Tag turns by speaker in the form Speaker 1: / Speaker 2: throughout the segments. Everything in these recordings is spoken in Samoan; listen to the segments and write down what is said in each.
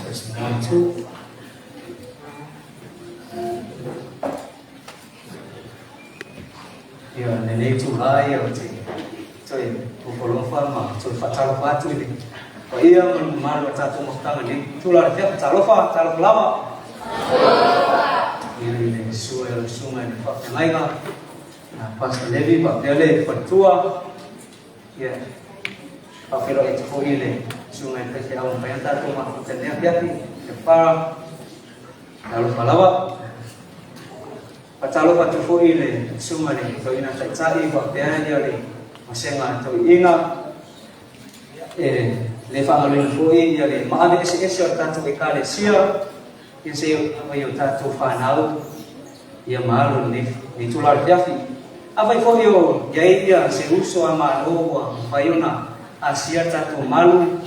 Speaker 1: Test 1, 2. Ia lenei itulā ia ou te toe fofolofa ma toe faatalofa atu i le paia ma le mamalu o le tatou mafutaga nei. Tula le fiafi, talofa, talofa lava. Ia i le sua e lau susuga i le faafeagaiga, Pastor Levi faapea le faletua. Ia faafeiloai atu foi i le susuga i le faifeau ua mafai ona tatou mafuta i lenei afiafi, le Fara, talofa lava. Faatalofa atu foi i le Susuga i le Toeaina Taitai faapea ia le Vasega Toeaina. E le faagaloina foi ia le maave eseese o le tatou Ekalesia, ia seia oo i o tatou fanau ia ma alo i lenei itula o le afiafi. Afai foi o i ai ia se uso a Malo ua mafai ona asia le tatou malu,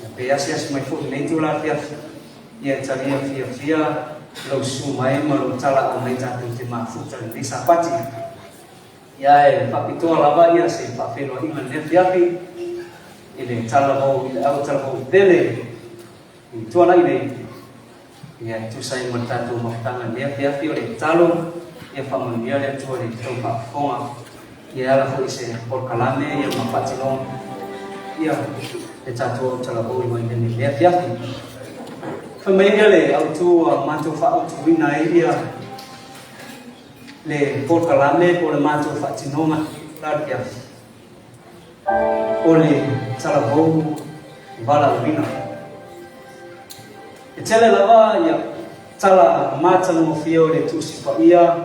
Speaker 1: ia pe asiasi mai foi i lenei itula afiafi, Ia talia fiafia lou susu mai ma lou talaau mai tatou te mafuta i lenei Sapati. Ia e faapitoa lava ia se faafeiloaiga i lenei afiafi i le talavou i le au talavou pele i tuanai nei. Ia e tusa ai ma le tatou mafutaga i lenei afiafi o le tatalo ia faamanuia le Atua i le tou faafofoga. Ia e ala foi i se polokalame ia ma faatinoga ia le tatou au talavou i Vaimene i lenei afiafi. Fai mai ia le autu ua matou faaautuina ai ia le polokalame po o le matou faatinoga la le afiafi. O le talavou valaauina. E tele lava ia tala matagofie o le Tusi Paia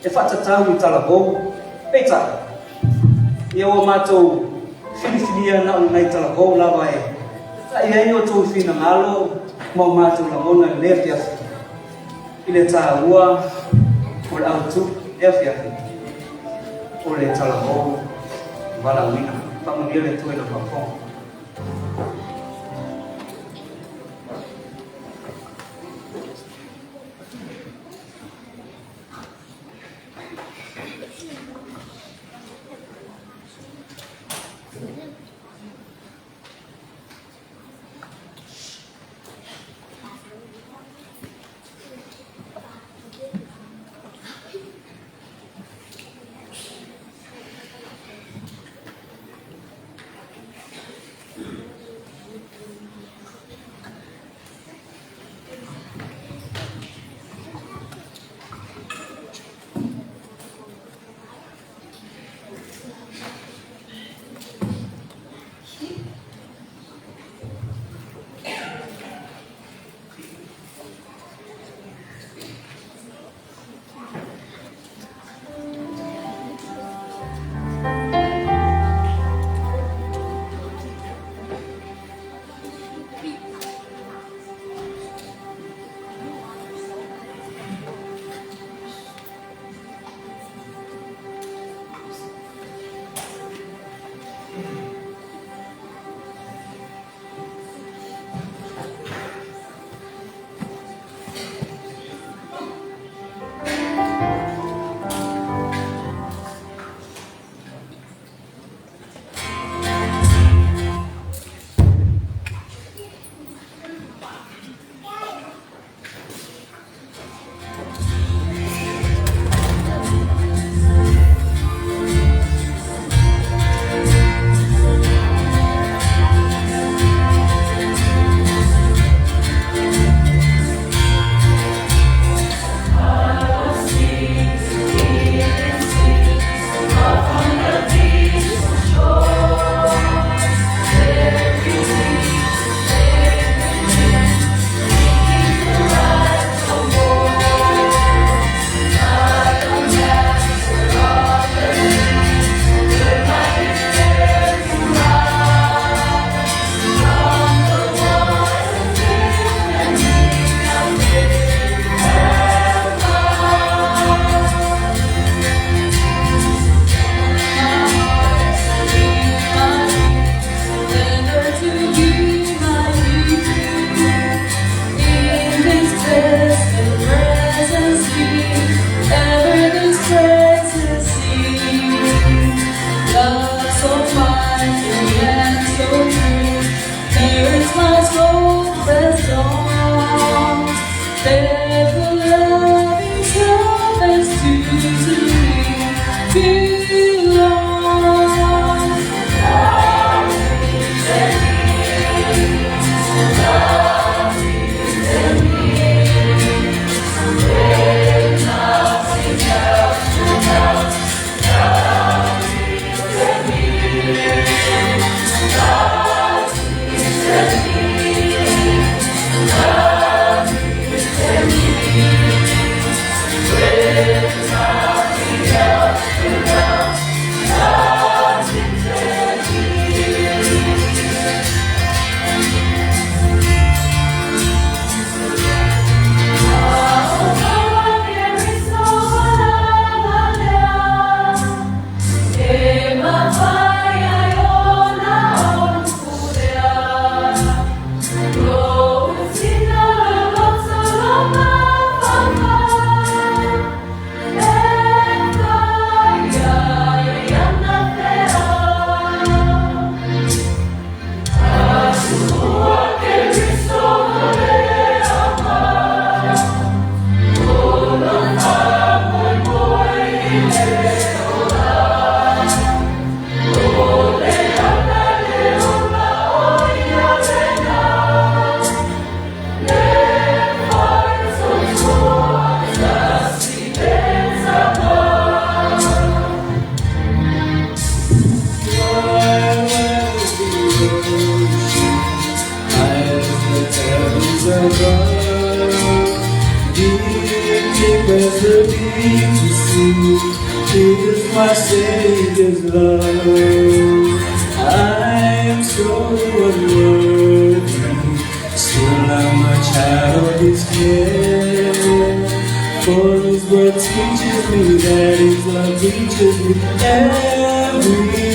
Speaker 1: e faatatau i talavou, peitai, ia ua matou filifilia na o ni nai talavou lava e tatai ai o outou finagalo ma o matou lagona i lenei afiafi, i le taua o le autu i lenei afiafi, o le talavou valaauina. Faamanuia le Atua i lau faafofoga.
Speaker 2: me to see is my Savior's love. I am so unworthy, still I'm a child of His care. For His word teaches me that His love reaches me everywhere.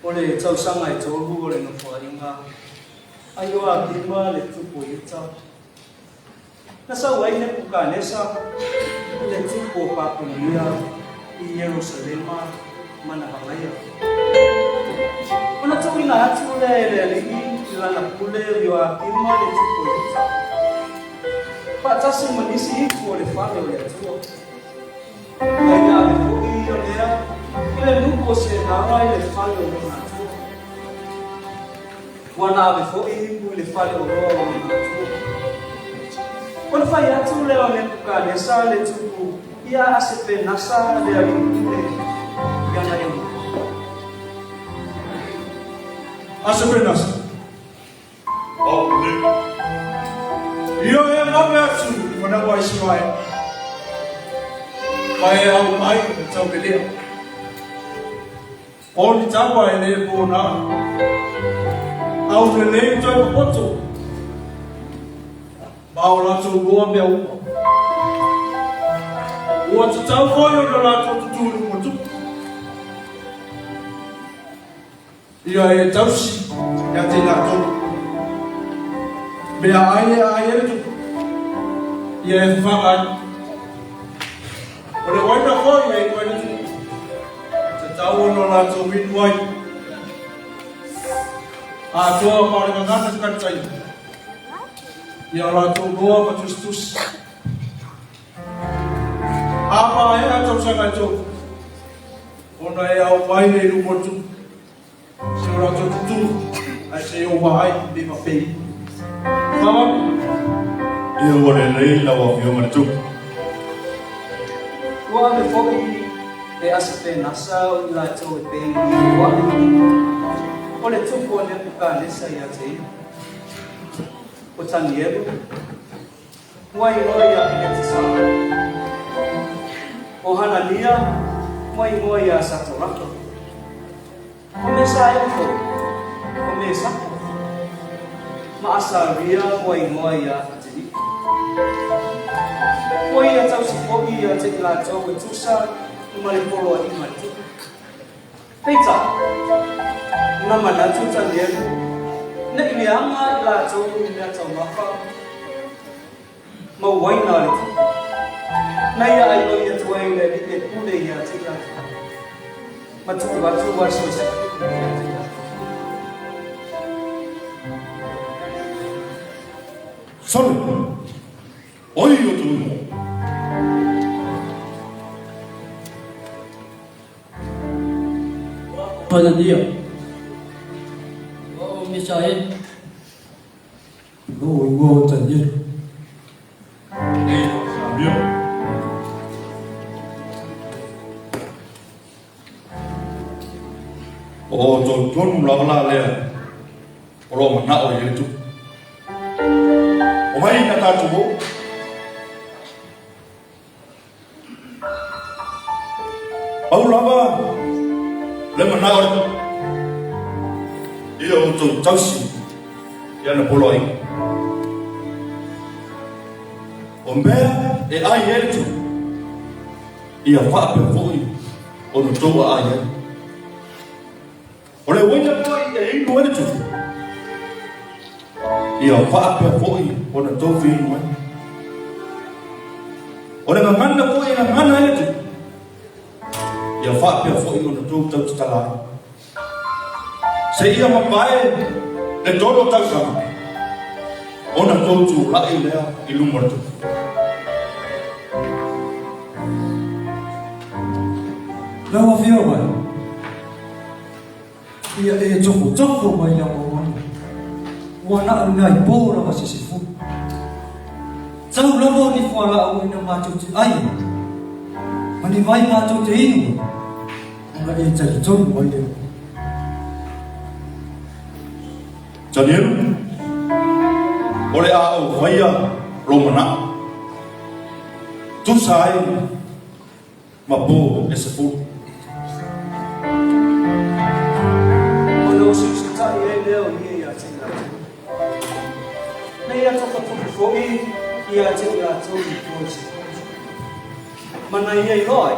Speaker 1: O le tausaga e tolu o le nofoaiga a Ioakima le tupu o Iuta, na sau ai Nepukanesa le tupu o Papelonia i Ierusalema ma na agaia. Ona tuuina atu lea e le alii i lana pule o Ioakima le tupu o Iuta, faatasi ma nisi itu o le fale o le Atua. Ma ina ave foi o lea i le nuku o Senara i le fale o lona atua. Ua na ave foi ipu i le fale oloa o lona atua. Ona fai atu lea o Nepukanesa le tupu ia Asepenasa le alii pule i ana eunuka.
Speaker 3: Asepenasa. Ia e mawe atu i manawa a Iseraele, ma e au mai i taukelea. O ni taua e le pōnā, a o te lei toi popoto, ma o latou loa mea uma. Ua tatau foi ona latou tutū i luma tupu. Ia e tausi ia te latou. Mea ai e ai e le tupu, ia e fafaga ai. O le uaina foi e inu ai le tupu, tatau ona latou inu ai. Atoa ma o le gagana takataia, ia o latou noa ma tusitusi. A maea tausaga e tolu, ona e ao mai le i luma o le tupu, si o latou tutū, ae se i ova ai me mapei. Whakamau.
Speaker 4: Ia ua lelei lau Afioga le Tupu.
Speaker 1: Ua ave foi e Asepenasa o i latou e pei i ua o le tupu o Nepukanesa ia te ia. O Tanielu, ua igoa ia Peletasara. O Hanania, ua igoa ia Satoraka. O Mesaeo foi, o Mesaka, ma Asaria ua igoa ia Ateniko. Ua ia tausi foi ia te i latou e tusa ma le poloaiga a le tupu. Peitai, na manatu Tanielu, ne i leaga i latou i mea taumafa. mauaina a le Tupu, na ia ailoi atu ai le Alii e pule ia te i latou, ma tuu atu aso e saili ia te i latou.
Speaker 4: Sole, oi o tou igoa.
Speaker 2: Hanania, o au o Misaele. Lou igoa o Tanielu.
Speaker 4: Samio. O outou tonu lava la lea o lo o manao i ai le Tupu. Omai ina tatou o. Pau lava le manao o le Tupu. Ia outou tausi i ana poloaiga. O mea e ai ai le Tupu, ia faapea foi ona outou aai ai. O le uaina foi e inu ai le Tupu, ia faapea foi ona outou feinu ai. O le gagana foi e gagana ai le Tupu, ia faapea foi ona outou tautatala ai. Seia mapae le tolu o tausaga, ona tou tulai lea i luma o le Tupu.
Speaker 2: Lau Afioga, ia e tofotofo mai lau auauna, ua naʻu nai po lava se sefulu. Tau lava o ni fualaau ina matou te ai ai, ma ni vai matou te inu ai, ona e talitonu ai lea.
Speaker 4: Tanielu, o le a ou faia lou manao, tusa ai ma po e sefulu.
Speaker 1: Ona usiusitai ai lea o ia ia te i latou. Na ia tofatofi foi ia te i latou i po e sefulu. Ma na ia iloa ai,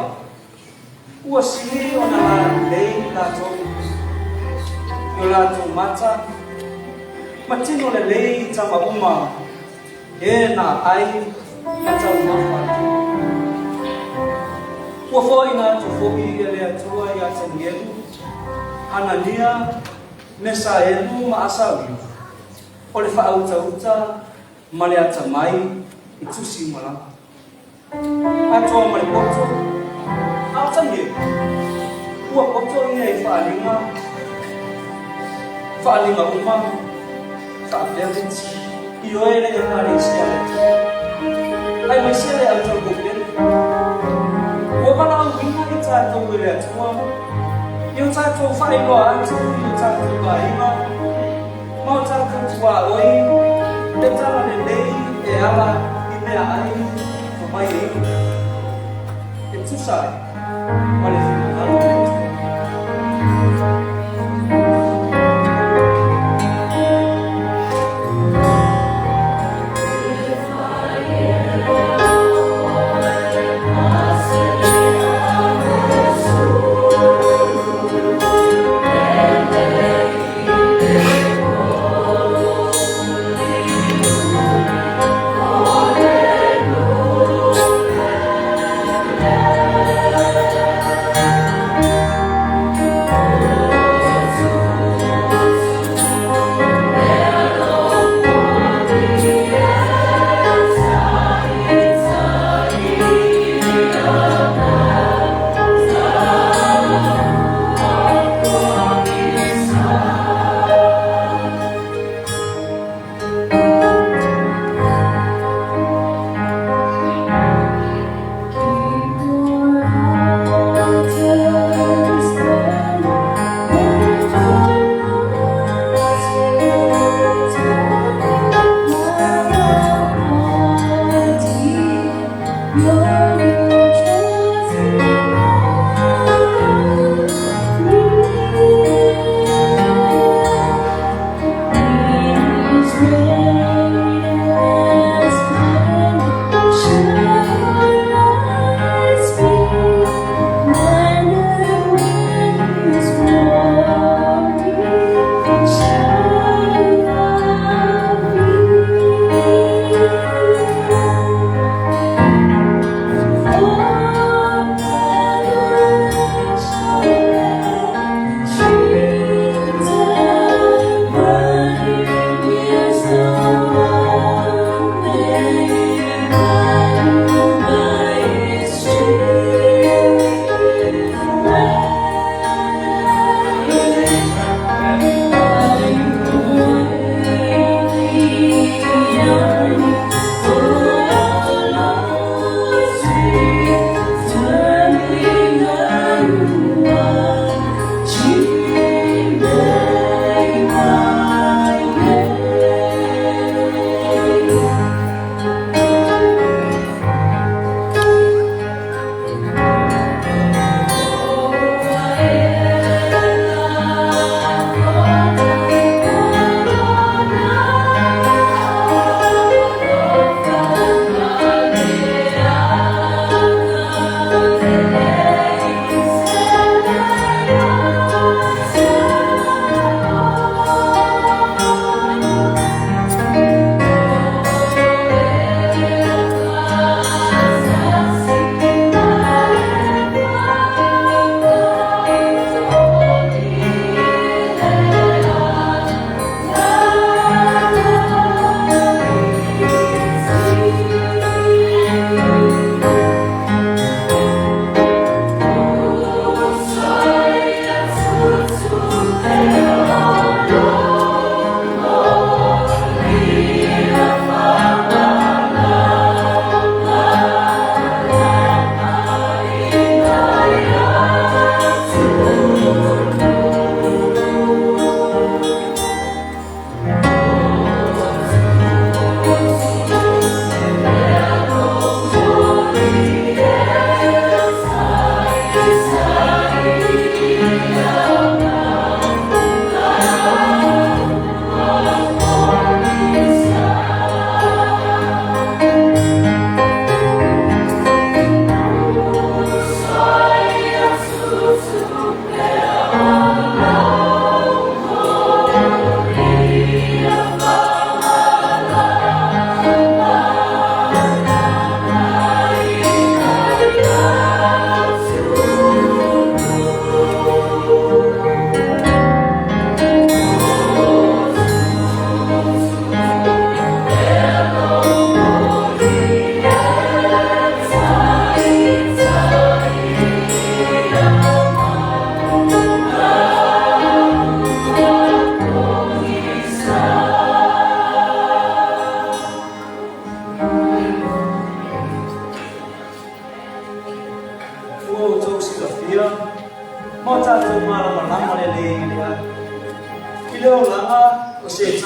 Speaker 1: ua sili ona lalelei latou i o latou mata ma tino lelei i tama uma e na ai ma taumafa atu. Ua foaiina atu foi e le Atua iā Tanielu, Hanania, Mesaelu ma Asaria, o le faautauta ma le atamai i tusi uma lava. Atoa ma le poto, a o Tanielu, ua poto ia i faaaliga, faaaliga uma, faapea Vinci, ioe le Ekalesia a le Atua, aemaise le au taugopele. Ua valaauina i tatou e le Atua i o tatou faailoa atu i o tatou aiga ma o tatou tuaoi le tala lelei e ala i meaai ma mai e inu e tusa ai ma le finagalo o le Atua.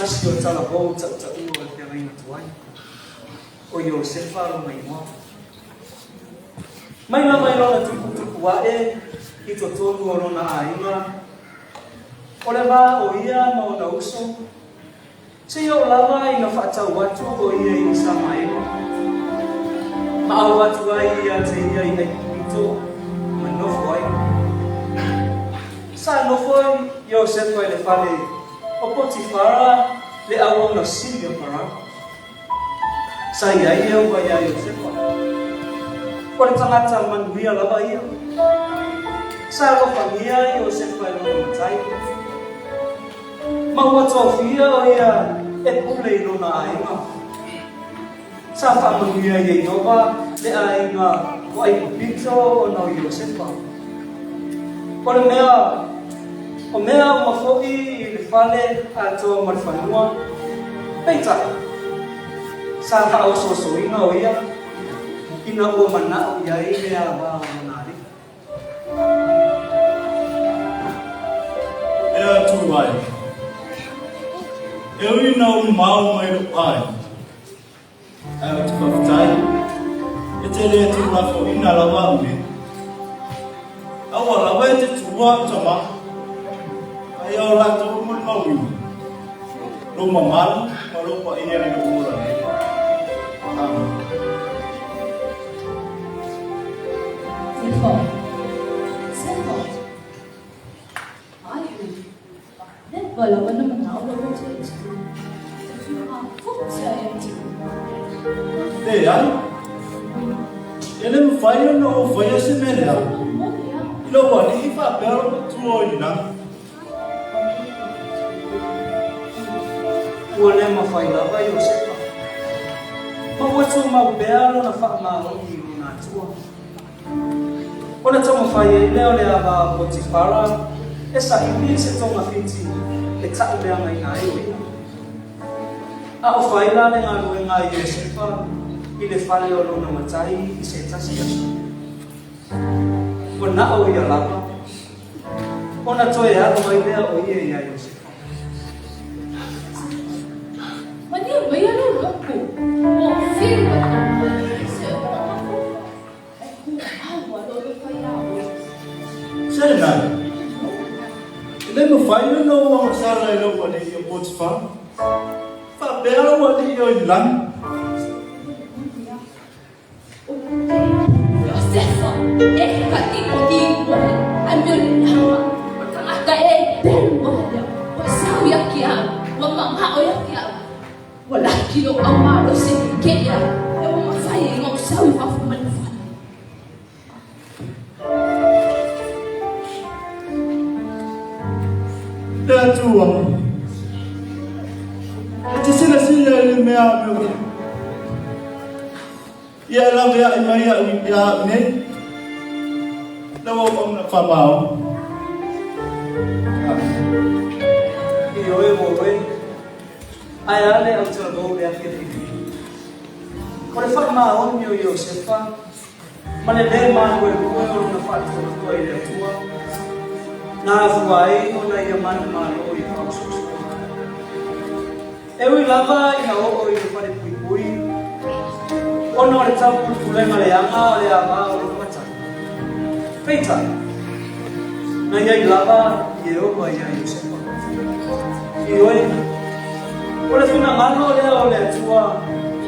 Speaker 1: tasi o talavou taʻutaʻua o le feagaiga tuai, o Iosefa lona igoa. Mai lava i lona tuputupu aʻe i totonu o lona aiga, o le va o ia ma ona uso, seia oo lava ina faatau atu o ia i Isamaela, ma au atu ai ia te ia i Aikupito ma nofo ai. Sa nofo Iosefa i le fale o Potifara le auauna sili a Parao. Sa i ai Ieova iā Iosefa. O le tagata manuia lava ia. Sa alofagia Iosefa e lona matai, ma ua tofia o ia e pule i lona aiga. Sa faamanuia e Ieova le aiga o Aikupito ona o Iosefa. O le mea, o mea uma foi i le fale atoa ma le fanua, peitai, sa faaosoosoina o ia ina ua manao i ai le ava o lona alii.
Speaker 4: E Atua e, e ui ina ou mamao mai lou aiga, Ae ou te faafetai, e te le tuulafoina lava au nei. Aua lava e te tuua au tama, a ia o latou molimauina, lou mamalu ma lou paia i lou ola nei. Amen.
Speaker 5: Sefo. Sefo. Ai u.
Speaker 4: Leai, e le mafai ona ou faia se mea leaga i lou alii faapea lou matua o i lagi.
Speaker 1: Ua le mafai lava Iosefa, ma ua tumau pea lona faamaoni i lona Atua. Ona taumafai ai lea o le ava a Potifara e saili se togafiti e taʻuleagaina ai o ia. A o fai la le galuega a Iosefa i le fale o lona matai i se tasi aso, ua na o ia lava, ona toe alo ai lea o ia iā Iosefa.
Speaker 4: Senai, e le mafai ona ou agasala i lou alii o Potifara, faapea lou alii o i lagi.
Speaker 5: Ua laki lou au malosi i kēia e ua mafai ai ona ou sau i fafo mai le fale.
Speaker 4: Le Atua, e te silasila i le mea a mea Ia e laveai mai au ia au nei, lau auauna faamaoni. Amen.
Speaker 1: Ioe mo oe, ae a le autalavou le afiafi nei? O le faamaoni o Iosefa ma le lē maluelue o lona faatuatua i le Atua, na afua ai ona ia manumalo i faaosoosoga. E ui lava ina oo i le fale puipui, ona o le taupulepulega leaga o le ava o lona matai. Peitai, na i ai lava Ieova iā Iosefa. Ioe, o le finagalo lea o le Atua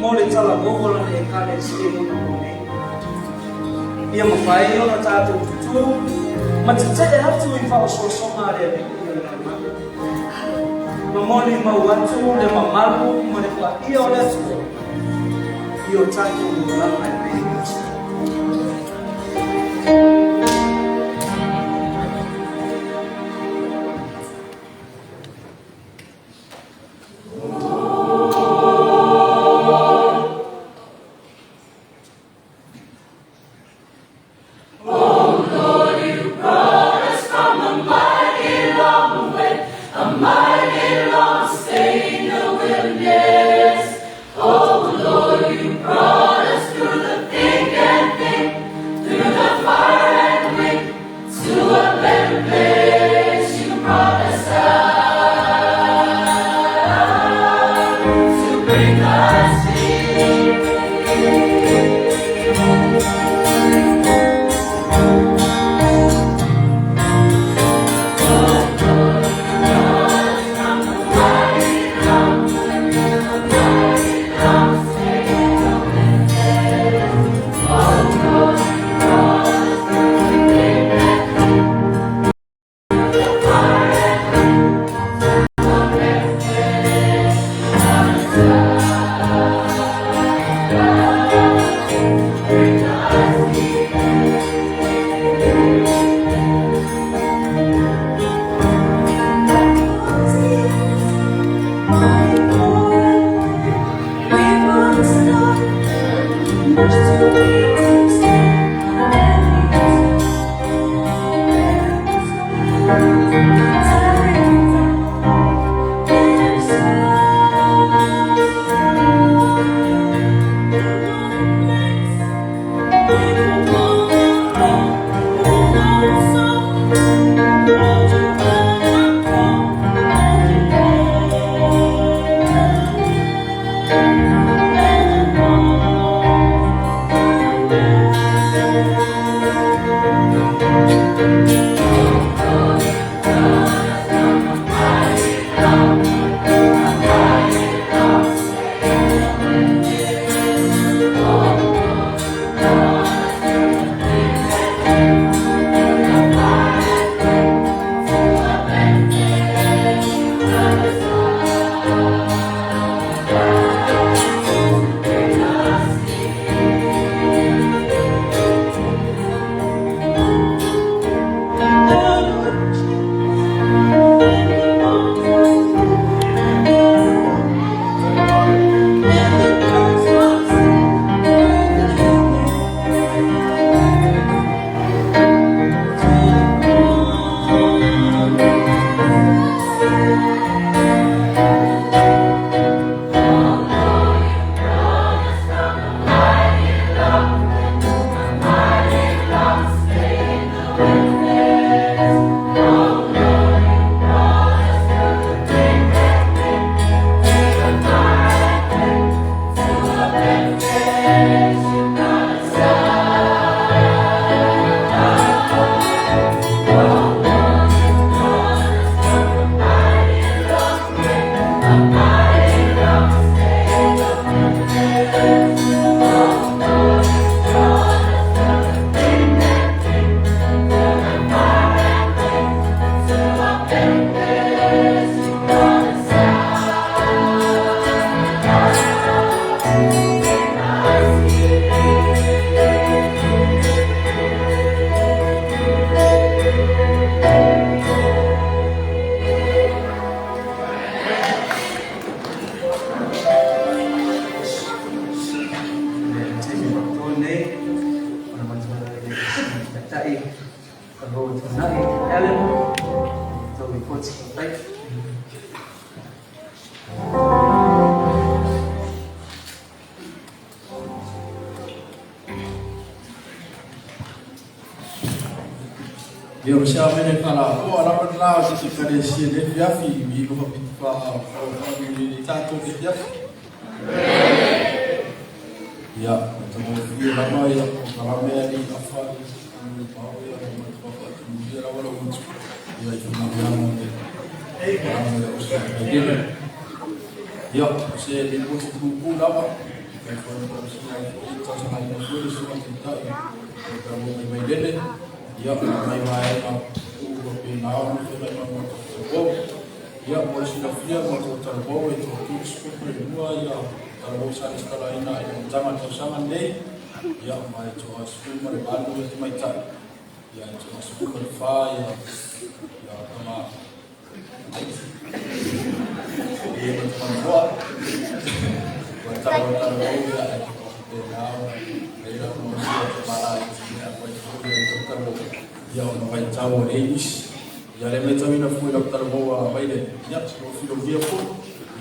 Speaker 1: mo le talavou o lana Ekalesia i lona po nei. Ia mafai ona tatou tutū ma tetee atu i faaosoosoga a le Alii o le lalolagi. Momoli mau atu le mamalu ma le paia o le Atua i o tatou olaga e pei ona Iosefa.
Speaker 4: Ia o se amene fala o ala o la o se kare si le fiafi mi lo fa fa fa mi ni tato le fiafi. Ia to mo fi la ma ia o kala me ni afa ni pa o ia mo fa fa tu mi la wala utu. Ia i ma ya mo le. Ei ma le o se le. Ia se le mo tu ku la ba. Kai fa ko se na i ta sa na ko le su ma ta i. Ka mo mai lele. Ia mai mai na u pe na o fe na mo to ia mo si na fia mo to ta bo e to tu sku pe mua ia ta bo sa ni stala ina i tanga to sanga nei ia mai to sku mo le balu e mai ta ia to sku mo le fa ia ia tama ia mo to mo wa ta bo ta bo ia e to pe na o e la mo si to mala ia mo to ta bo ia o no vai tau o leis ia le meta mina fui la tala bo a vai le ia o filo via fo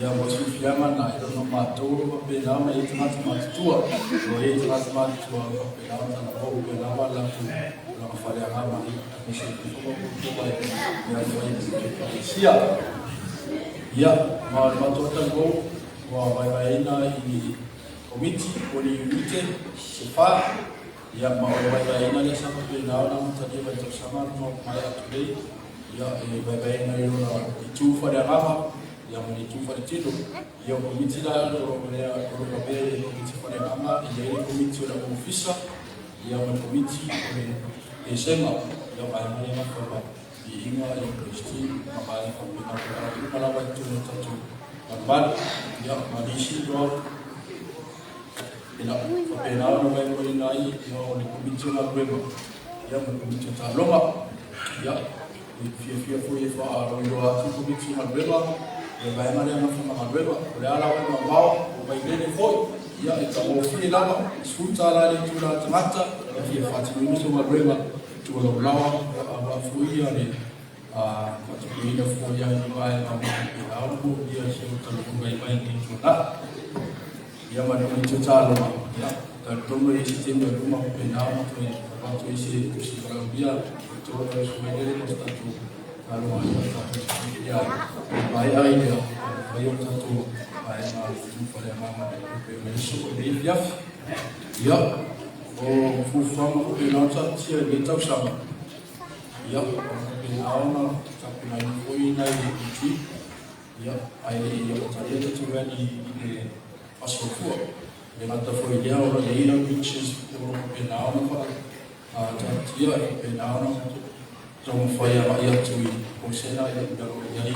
Speaker 4: ia mo si fiama na i no ma tolu pa pe na ma i tanga ma tua o i tanga ma tua pa pe na ma bo pe na ma la tu la ma fale nga ma i ni se ko ko ko ba ia fo i sia ia ma ma to ta bo wa vai vai na i komiti o ni unite se fa ia ma o vai vai na le sa pe na na mo ta vai to sama no mai atu lei ia e vai vai na i ona i tu fa le ngama ia mo ni tu fa le tino ia o komiti la o le o le be e komiti fa le ngama ia i komiti o la ofisa ia mo komiti o le e sema ia vai mai ma fa ba i inga ia kristi ma vai fa pe na ko la ma la vai tu no tatu ba ia ma di si do ina fa pe na no vai mo ina i ia o le komiti o la weba ia mo komiti o ta longa ia i fia fia fo i fa ro ro atu komiti o la weba ia vai ma le na fa ma weba o le ala o ma mao o vai le foi ia e ta mo fi lava sfuta la le tu la tamata ia fia fa tu ni so ma weba tu lo lawa a wa fu ia le a fa tu ni na fo ia i vai ma mo e la mo ia se o ta lo vai vai ni tu na ia ma no ni ta lo ma ia ta tomo i se temo luma pe na mo to e fa tu i se tu se para via to no so mai le mo sta tu ta lo ma ia ta tu ia vai ai ia vai o ta tu
Speaker 3: vaega o le Tufa le Agaga le Pepe o Iesu o lenei afiafi. Ia, o fuafuaga faapena ona taatia i lenei tausaga, ia, o faapena ona tapenaina foi nai retreat, ia, ae le i amatalia tatou i le aso fua. E le gata foi i lea, o lo o i ai outreaches o lo o faapena ona faataatia e faapena ona taumafai agai atu i Kosena i lalo i ai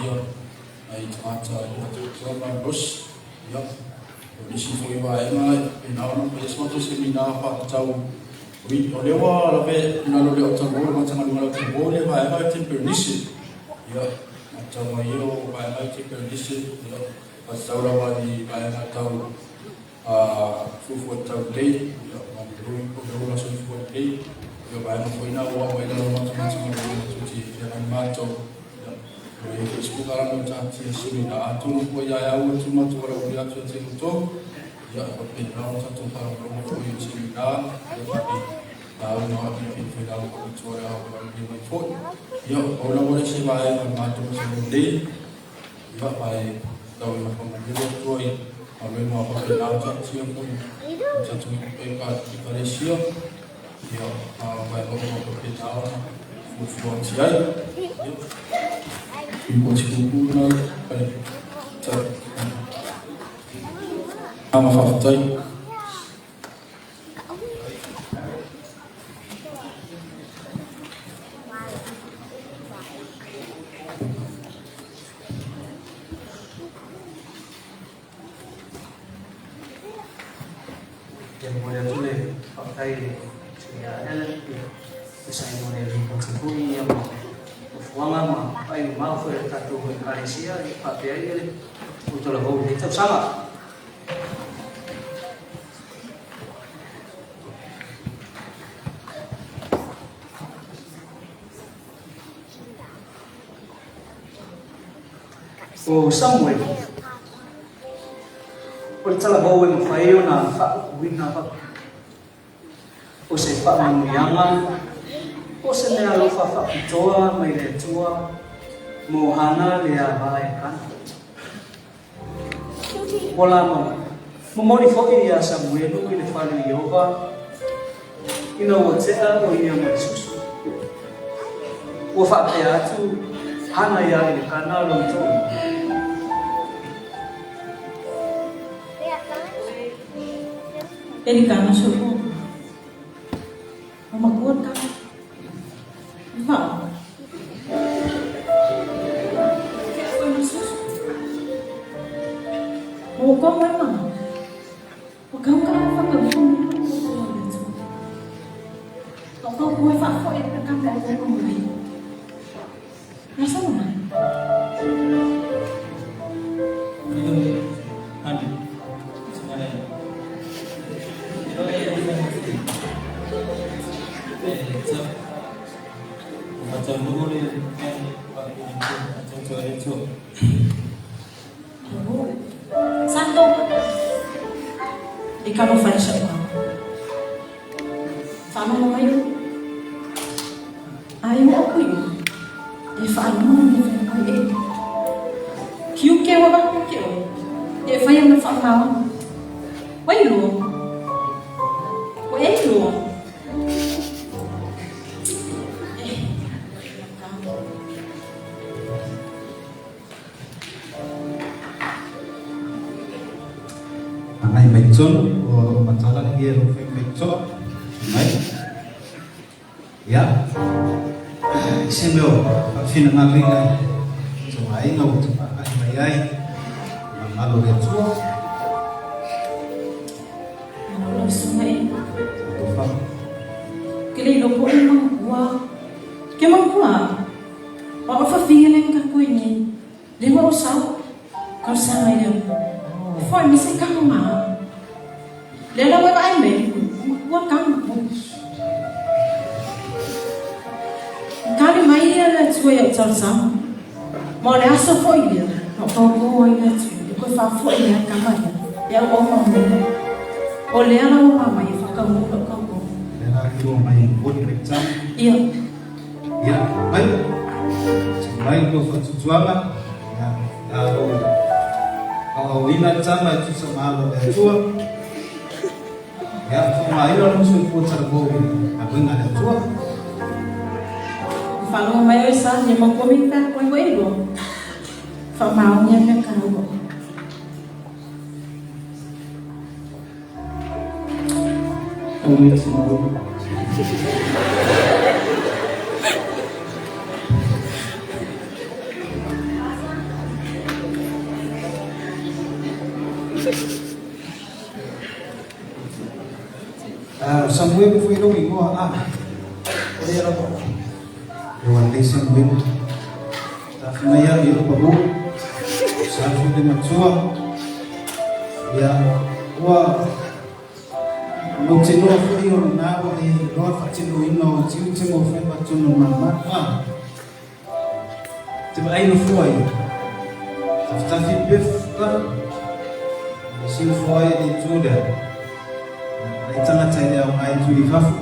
Speaker 3: nai tagata i atoatoa malolosi. Ia, o nisi foi vaega e faapena ona faia se matou seminar faatatau o lea ua lave i lalo o le Otago, le Matagaluega o le Otago, le vaega o Temperanisi. Ia, matau mai ia o vaega o Temperanisi, ia, faatatau lava i vaega tau fuafua tatau lelei, ia, ma le lola soifua lelei. Ia, vaega foi na ua aumai i lalo o le matou Matagaluega matou te feagai matou. Ia, o i ai foi se polokalame o taatia seminar, atonu foi ia au atu matou valaaulia atu ia te outou. Ia, e faapena ona tatou faalogologo foi i seminar, ia, ma le lauga a le faifailau faapitoa le ao valaaulia mai foi. Ia, pau lava le se vaega o le matou masalo nei. Ia, ae tau ina faamanuia le Atua i galuega faapena ona taatia foi i tatou Ekalesia. Ia, a o vaega uma faapena ona fuafua atu ai. Ia, lipoti puupuu lena i le Agaga faafetai.
Speaker 1: Ia momoli atu le faafetai i le sui ia Ellen, ia tusa ai mo le lipoti foi ia ma fuafuaga ma vaai mamao foi a le tatou Ekalesia ia faapea ai le talavou i lenei tausaga. O Samuel, o le talavou e mafai ona faaupuina o se faamanuiaga po o se mea alofa faapitoa mai le Atua mo Hana le ava e Kana. Ua lama momoli foi iā Samuelu i le fale o Ieova ina ua tea o ia ma le susu. Ua faapea atu Hana iā Elekana lona toalua.
Speaker 6: Elikana soifua. Ua makua le kaka. Santo e kalo fai sa ka. Whanonga mai o. Ai o aku i e whanonga ni whanonga e. Kiu ke wa ba ke o. E whai ana whanau. Wai lo. Wai lo.
Speaker 7: Angai mai tonu o lo matala ni lo fai mai to mai ya se meo fina ngā ringa to ai ngā utu ai mai ai malo le tua
Speaker 6: Malo sunga e Ke le lopo e mangua Ke mangua Ma o fafinga le ka koe ni Le wa o sau Ka sanga i leo Foi mi se kanga ma Le la wa ai me Mangua kanga Kali mai ia le atua ia o tausaga. Ma o le aso foi lea, na o paupau ai le atua, e koe faafo'i lea kama ia, e au au mamea. O lea la ua mamai e whakaū lau kaukau.
Speaker 7: Lea la ki roa mai e moni mai tama.
Speaker 6: Ia.
Speaker 7: Ia, mai. Mai ko whatutuanga. Ia, a o Aoaoina le tama e tusa ma alo a le Atua. Ia, faaaogaina lona soifua talavou i galuega a le Atua.
Speaker 6: Faalogo mai oe sa ia maua mi ka koe koe ilo. Faamaonia mea kaua.
Speaker 2: Aumai Samoa.
Speaker 7: Ah, Samuel foi lou igoa ah. O lea lava. Ua lelei Samuel. Tafi mai au i lou pavou. Sa foi le matua. Ia, ua Ou te iloa foi o lena ua e iloa le faatinoina o tiute ma faiva tonu mama. Ah. Te vaai nofoa ia. Tafitafi pefu ka. Siufoa ai le itu lea. Ai tangata i le ao ngai tuli fafo.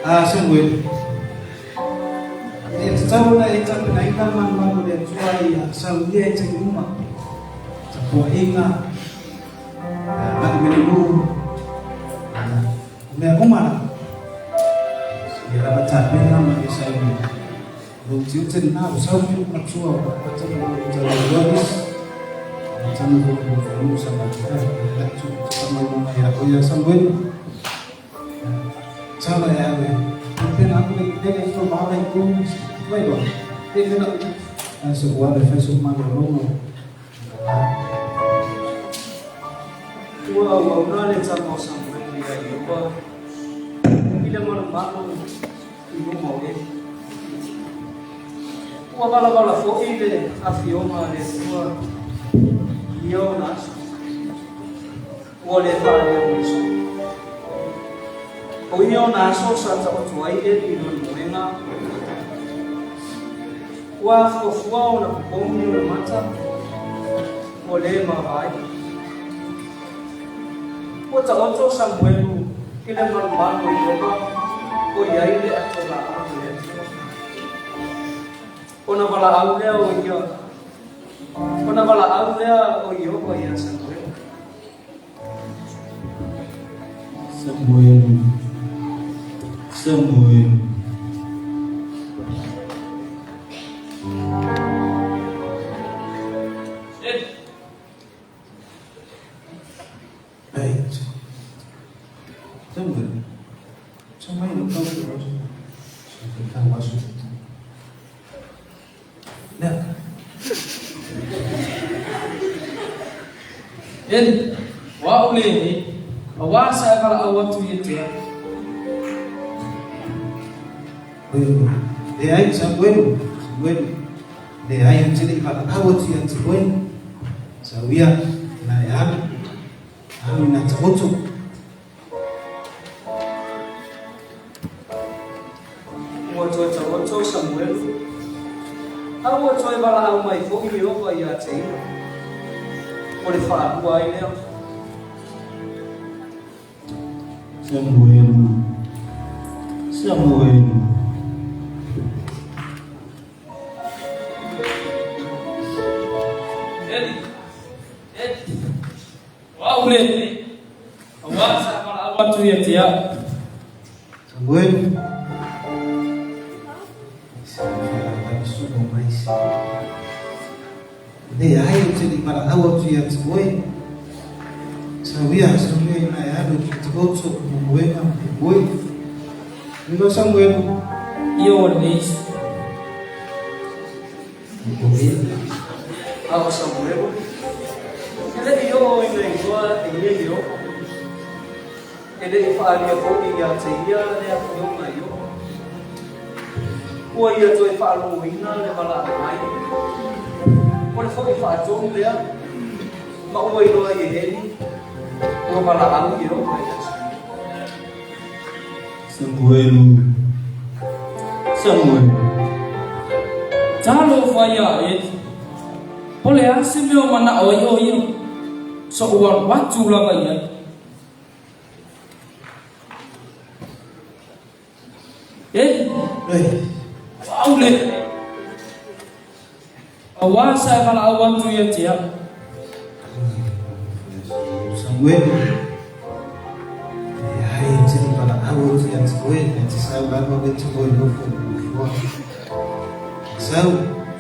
Speaker 7: Ah, Samuel. E tatau ona e tapenaina malumalu o le Atua i a saunia e taimi uma. Tapuaiga, agai mai le nuu, o mea uma la. Ia lava tapena ma e saunia. Lou tiute lena, ua sau mai lou matua, ua amata ona ou taualoa nisi. Amata ona ou fanuu sa matou, e atu tama ia oe ia Samuel. Tala e au e pena aku le lele i tō mahala i tō waiwa. E pena a se ua le fai so malologa.
Speaker 1: Ua auauna le tama o Samuele iā Ieova i le malumalu i luma o Eli. Ua valavala foi le afioga a le Atua i ia ona aso. Ua le faaleo mai soo. O ia ona aso sa taoto ai Eli i lona moega. Ua afuafua ona popogi ona mata, ua le maavae. Ua taoto Samuelu i le malumalu o Ieova o i ai le ato laau o le Atua. Ona valaau lea o ia, ona valaau lea o Ieova iā Samuelu.
Speaker 2: Samuel. Samuel.
Speaker 7: Right. Samuel. Sau mai lou tau aso. Tau aso. Lea.
Speaker 8: Eli, o a'u lenei, auā sa e valaau atu ia te au.
Speaker 7: Leai, Samuelu, Samuelu, leai ou te le i valaau atu ia te oe. Sau ia, na e alu, alu ina taoto.
Speaker 1: Ua toe taoto Samuelu, a ua toe valaau mai foi Ieova ia te ia. O le faalua ai lea.
Speaker 2: Samuelu, Samuelu.
Speaker 8: Eli, Eli, o a'u lenei, auā sa e valaau atu ia te au.
Speaker 7: Samuel. Leai, ou te le i valaau atu ia te oe. Sauia, sauia ina e alu ki te oto o moega e moe. Nilo Samuel.
Speaker 8: Ia o lenei.
Speaker 1: A o Samuelu, e le i oo ina iloa e ia Ieova, e le i faaalia foi ia te ia le afioga Ieova. Ua ia toe faalogoina le valaau mai, o le foi faatonu lea, ma ua iloa ai e Eli, ua valaau Ieova ia Samuelu.
Speaker 2: Samuelu. Samuelu.
Speaker 8: Talofa iā Eli, po le a se mea o mana'o ai o ia, so'u alu atu lava i ai. Eli, o a'u lenei. Auā sa e valaau atu ia te au.
Speaker 7: Samuele, e ai te valaau atu ia te oe, e te sau lava oe te oe nofo i le nofoa. Sau,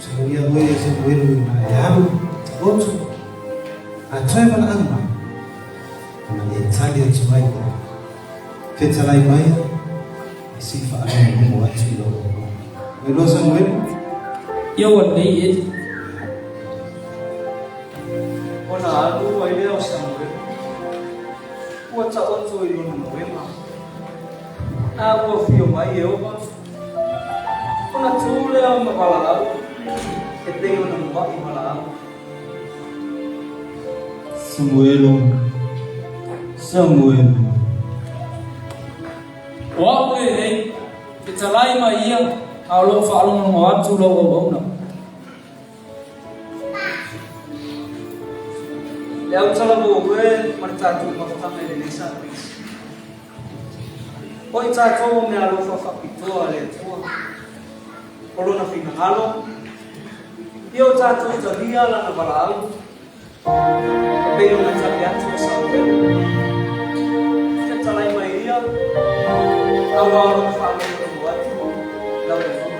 Speaker 7: sau ia oe e Samuele na e alu, taoto, a toe valaau mai, ona e tali atu ai lea. Fetalai mai, e sii faalogologo atu i lau auauna. Ua iloa Samuele?
Speaker 8: Ia ua lelei Eli.
Speaker 1: Ona alu ai lea o Samuele, ua taoto i lona moega, a ua afio mai Ieova, ona tu lea ma valaau, e pei ona muaʻi valaau.
Speaker 4: Samuelo, Samuelo.
Speaker 8: O au lenei, fetalai mai ia, a o lo o faalogologo atu lau auauna.
Speaker 1: Le autalavou e ma le tatou mafutaga i lenei Sapisi. O i tatou o meaalofa faapitoa a le Atua, o Lona finagalo, ia o tatou talia Lana valaau, e pei ona tali atu a Samuele. Fetalai mai ia, auā o lo o faalogologo atu lau auauna.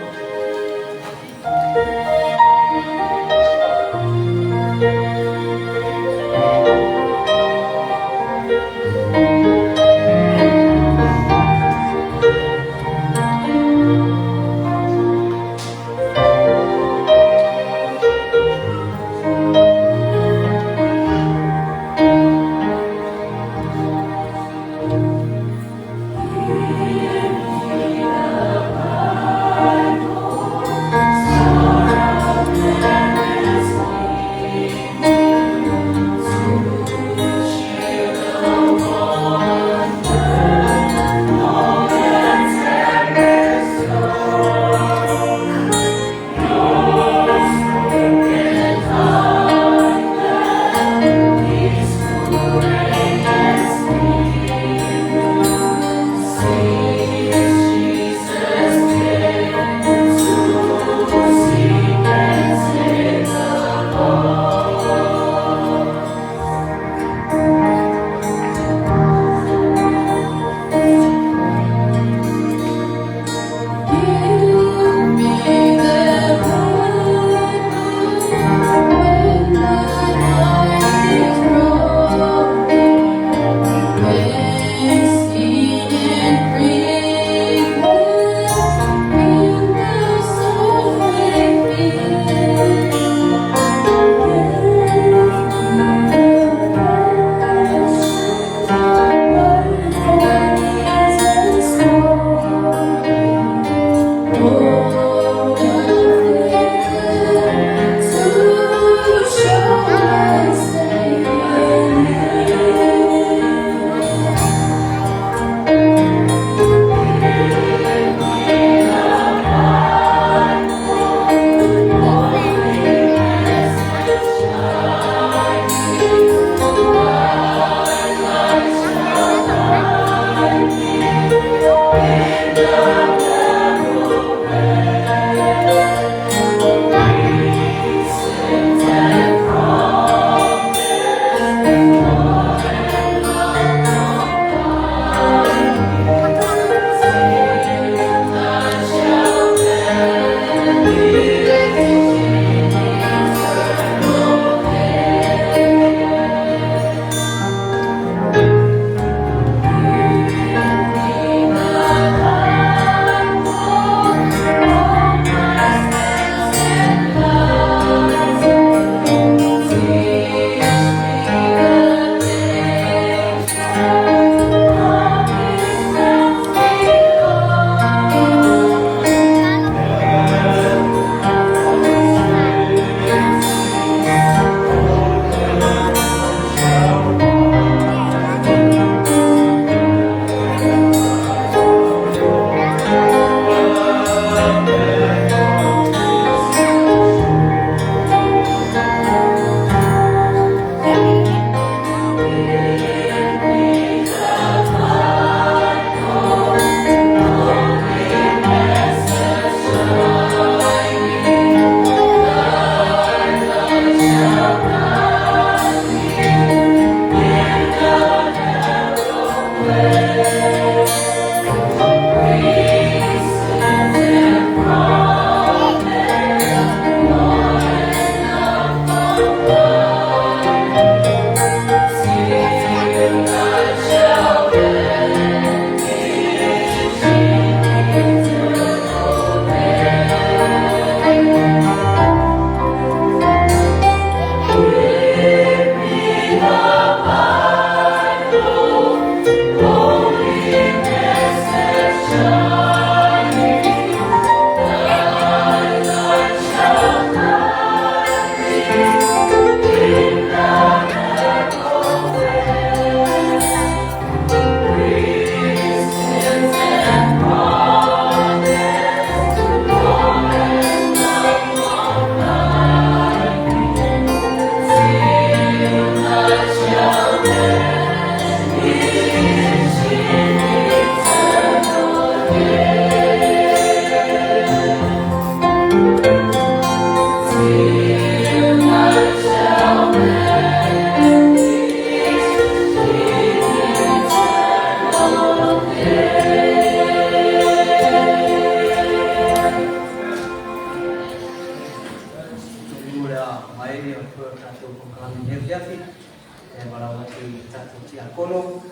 Speaker 1: i le tatou tiakono o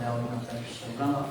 Speaker 1: le aoina o tatou saulaga.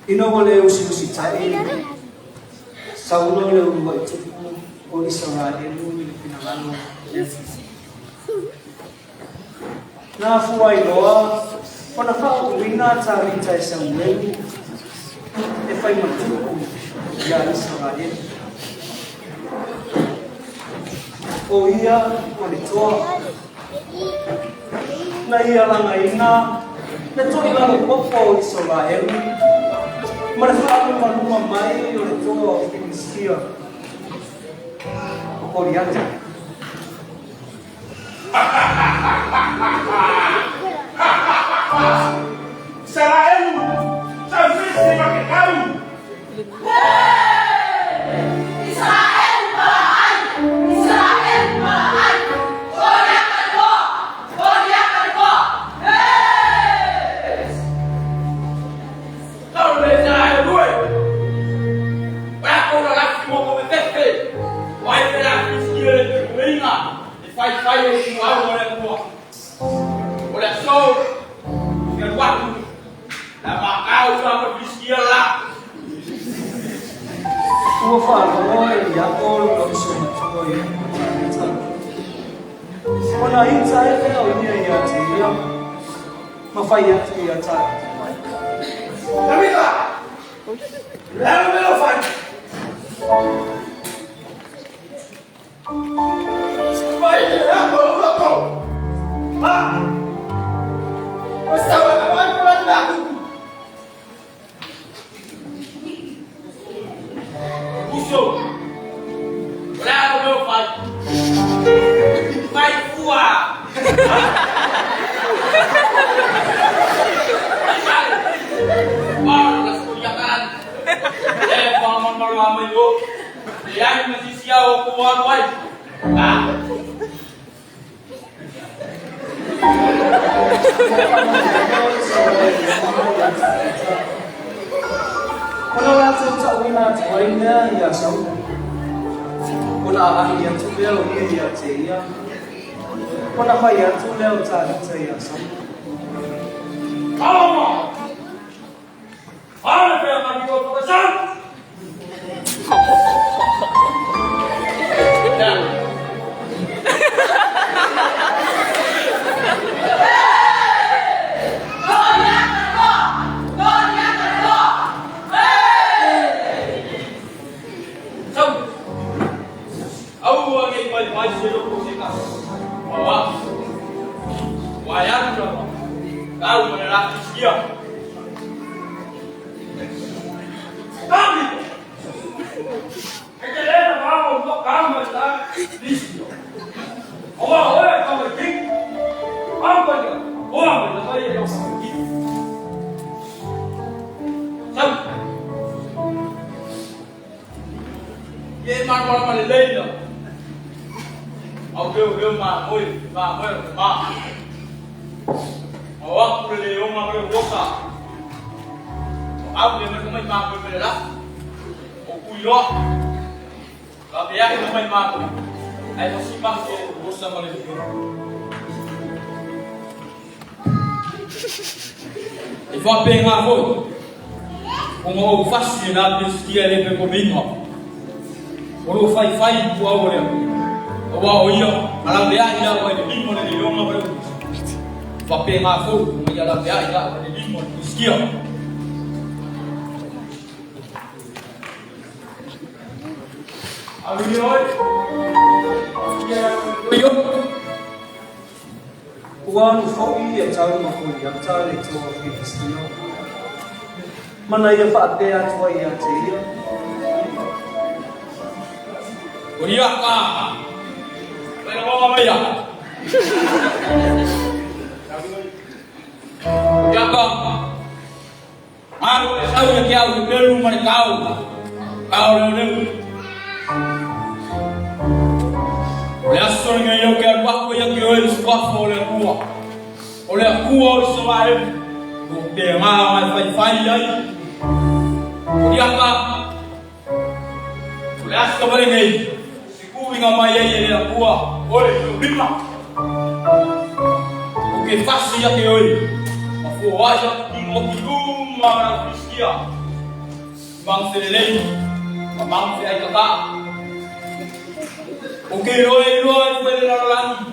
Speaker 1: Ina ua le usiusitai Saulo le uluai tupu o Isaraelu i le finagalo o le Atua. Na afua ai loa ona faauuina Tavita e Samuelu e fai ma tupu iā Isaraelu. O ia o le toa. Na ia lagaina le toilalo popo o Isaraelu ma le faalumaluma mai o le toa o Filistia o Koliata.
Speaker 3: Isaraelu, sausisi ma ke kau.
Speaker 5: Israel malaai! Israel malaai! Goliata le toa! Goliata le toa! Hey!
Speaker 8: Tau le Isaraelu e! O le a kou lalafi mo ko fefefe, o ai pe le a Filistia le tuuina e faifai o ituau o le Atua. O le aso, ou te alu atu, o le a makau i ma Filistia le la.
Speaker 1: Ua faalogo e Iapo lona uso matua i luma o Tavita. Ona ita ai lea o ia iā te ia, ma fai atu iā Tavita mai.
Speaker 3: Tavita! Le a le mea o fai?
Speaker 8: mai. Mai fua. Mai mai. Wah, la suyakan. Eh, paman malu amai yo. Yang masih siau kuat wai. Ah.
Speaker 1: Ona latou taʻuina atu ai mea iā Saulo, ona aahi atu lea o ia iā te ia, ona fai atu lea o Tāvita iā Saulo.
Speaker 8: Alama! Ale pea ka ni o whakasau! Sau! Aua nei mai mai se loko se kasi. Wa. Wa ya nu la. Kau mana la sia. Kami. E te lena vamo no kama ta lisio. Oa oe kama king. Kama ni. Oa me la mai e o ki. Sau. Ye man wala ma le leila. Au keu keu ma moi ma moi ma. Au aku le o ma le wosa. Au le me mai ma moi me la. O ku yo. Ka be ya mai ma moi. Ai mo si ma ko wosa ma le yo. E fa pe ngā foi. O ngā o fasi na pe skia le pe kominga. O lo fai fai pu au le. O wa o ia, ala pe ai ia wa le limo le yonga le. Fa pe ngā foi, o ia la pe ai ia wa le limo le skia. Alu oi. Ia yo.
Speaker 1: Ua alu foʻi ia tau ma Koliata le toa Filistia, mana ia faapea atu ai ia te ia.
Speaker 8: O ia ka. Mai na mama mai ia. O ia ka. Alu e sau ia ke au i pelu ma le kau. Kau leo leo. O le aso lenei au ke alu aku ia ke oe le suafa o le Atua. O le Atua o Isaraelu, o te ngā mai fai fai ai. O ia ka. O le aso ma lenei, sikuinga mai ai e le Atua, oe i lima. O ke fasi ia ke oe, ma fua ai ia ki ngo ki uma na Filistia. Mang felelei, ma mang fe ai kaka. O ke oe loa i fue le lalolagi.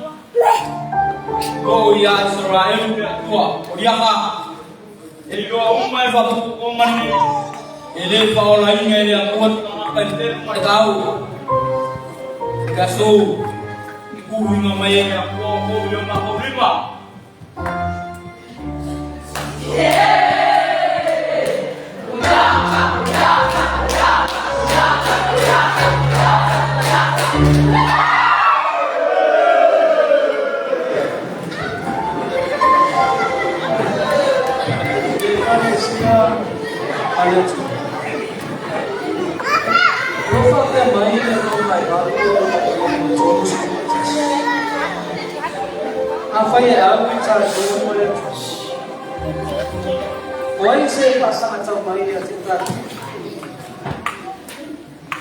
Speaker 8: O ia Israel le Atua, o ia ka. E loa uma e whapuku mani. E le whaolainga e le Atua tangata i te ma le tau. Ka so, i kuhuinga mai e le Atua o kou i o ngā lima.
Speaker 1: Ekalesia a le Atua. O lo o faapea mai le 8 31. Afai e au i tatou ma le Atua, o ai se e faasagatau mai ia te tatou?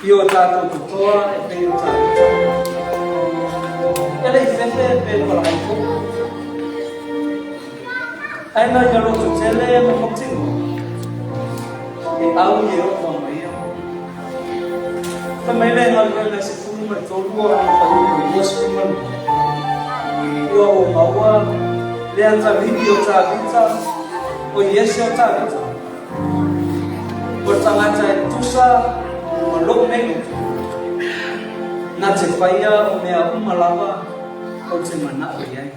Speaker 1: I o tatou totoa e pei o Tavita. E le i fefe pe palai foi. Ae na ia loto tele ma mautinoa e au i e oo mai ia. Fai mai le galuega i 13 o lona faiupu e 22, ua ou maua le atalii o Tavita, o Iese o Tavita, o le tagata e tusa ma lou nei loto, na te faia o mea uma lava ou te manaʻo i ai.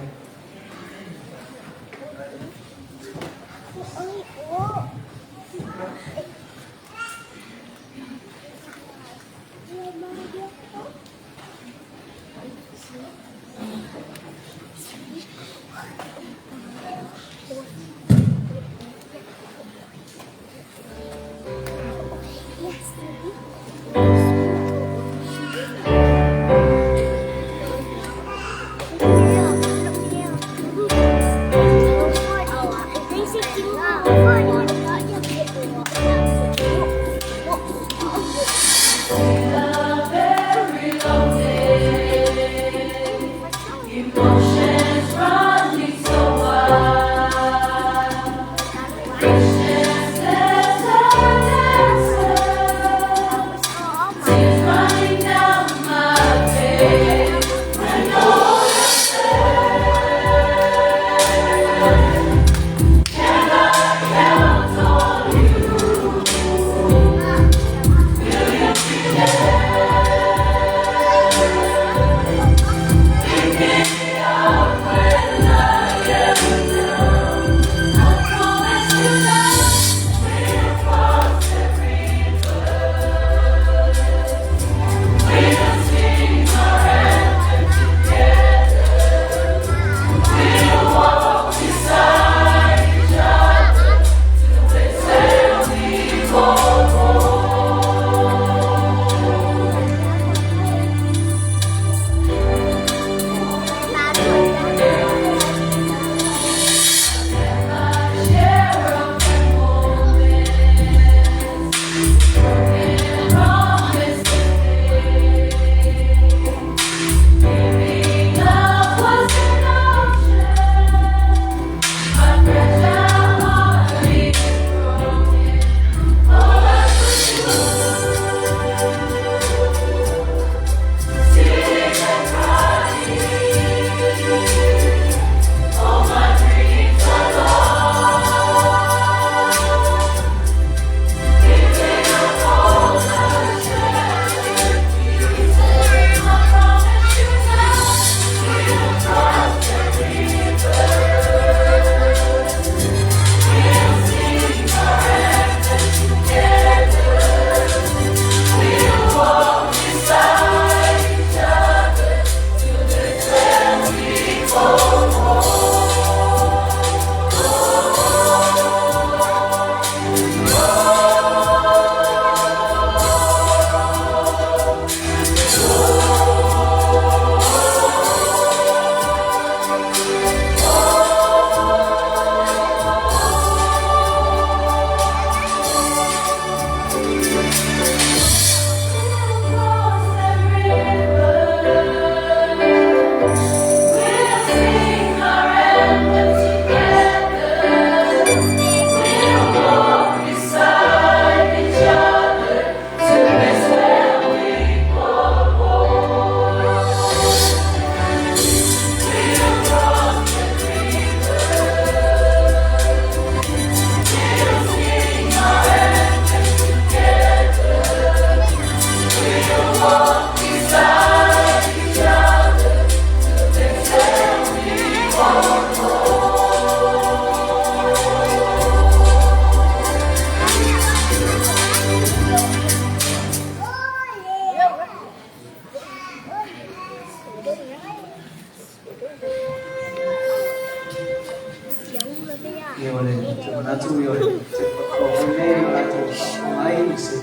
Speaker 1: Ia o le te manatu ia o le te whakawai nei o rātou whakafonga ai i se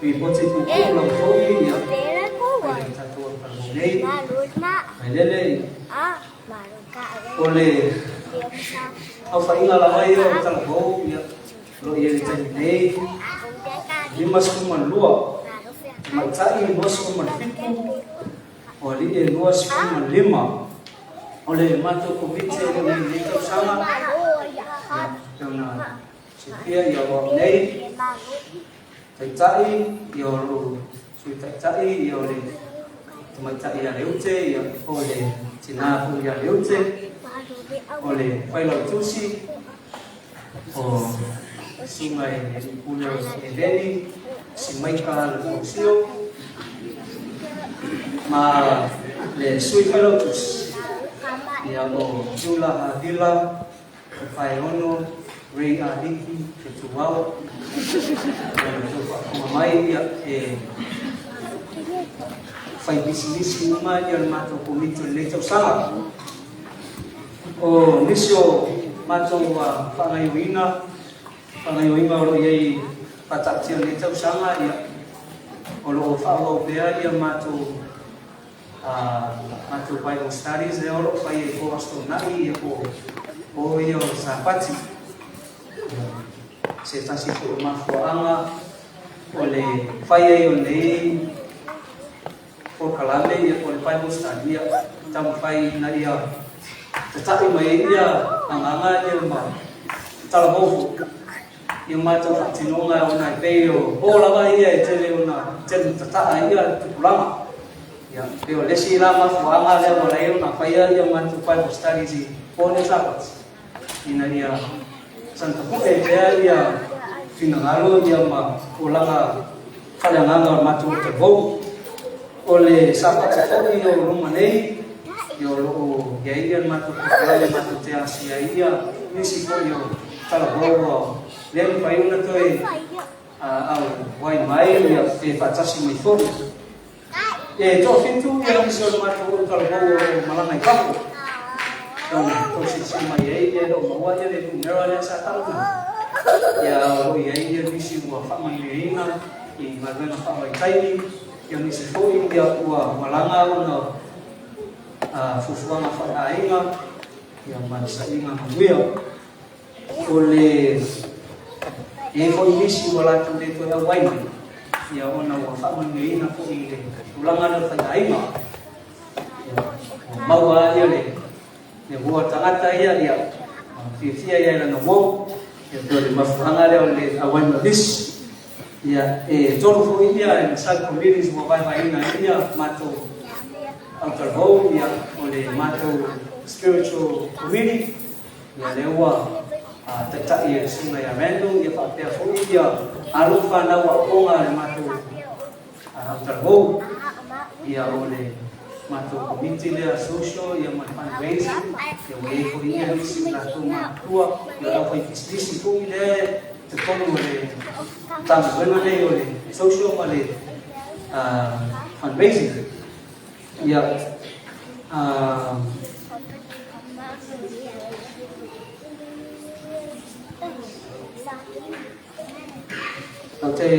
Speaker 1: ripoti pupuru lava foi ia mai le tatou au nei. Mai lele o le aofaiga lava ia o talavou ia o lo o i ai i le taimi nei 52 tamaitai 27 o alii e 25. O le matou Komiti o lo o i ai i lenei tausaga, ia, pei ona silafia ia o au nei, Taitai, ia o lou Sui Taitai, ia o le Tamaitai ia Leute, ia o le Tina foi ia Leute, o le Failautusi, o Susuga i le Alii Pule o Eveni, si Maika Lefausio, ma le Sui Failautusi, ia o Jula Havila Faeono Ray Aliki Fetuao. Ia le tou faafofoga mai, ia e fai pisinisi uma ia le matou komiti o lenei tausaga. O nisi o matou faagaioiga, faagaioiga o lo o i ai faataatia o lenei tausaga, ia, o lo o faaauau pea ia matou matou Bible studies lea o lo o fai ai po o Aso Toonai, ia po o ia o Sapati. Ia, se tasi foi o mafuaaga o le fai ai o lenei polokalame ia po o le Bible study ia taumafai ina ia tata'i mai ai ia agaga ia ma talavou foi i o matou faatinoga ona e pei o po lava ia e tele ona tele tata'a ai ia tupulaga. Ia, pei o le isi la mafuaaga lea ua ala ai ona faia ia matou Bible studies i po nei Sapati ina ia saga tapu'e pea ia finagalo ia ma olaga faaleagaga o le matou talavou. O le Sapati foi o luma nei, ia o lo o i ai ia le matou polokalame matou te asia ai ia nisi foi o talavou ua le mafai ona toe auai mai ia pe faatasi mai foi. E toafitu ia nisi o le matou ou talavou o lo o malaga i fafo. Ona tou silasila mai ai ia e le o maua ia le numera lea sa tauna. Ia o lo o i ai ia nisi ua faamanuiaina i galuega faavaitaimi, ia nisi foi ia ua malaga ona fuafuaga faaleaiga ia ma le sailiga manuia. O le i ai foi nisi ua latou le toe auai mai, ia ona ua faamanuiaina foi i le tulaga lea o le faiaiga. Ia, ua maua ia le uo a tagata ia, ia fiafia ia i lana uo, ia pei o le mafuaaga lea o le auai mai o nisi. Ia, e tolu foi ia sub-committees ua vaevaeina ai ia matou autalavou, ia, o le matou spiritual committee, ia lea ua taitai e le susuga ia Randall, ia faapea foi ia alo ma fanau aooga a le matou autalavou, ia o le matou committee lea social ia ma le fundraising, ia ua i ai foi ia nisi o latou matutua, ia o le aufaipisinisi foi lea totonu o le Matagaluega lenei o le social ma le fundraising. Ia, ou te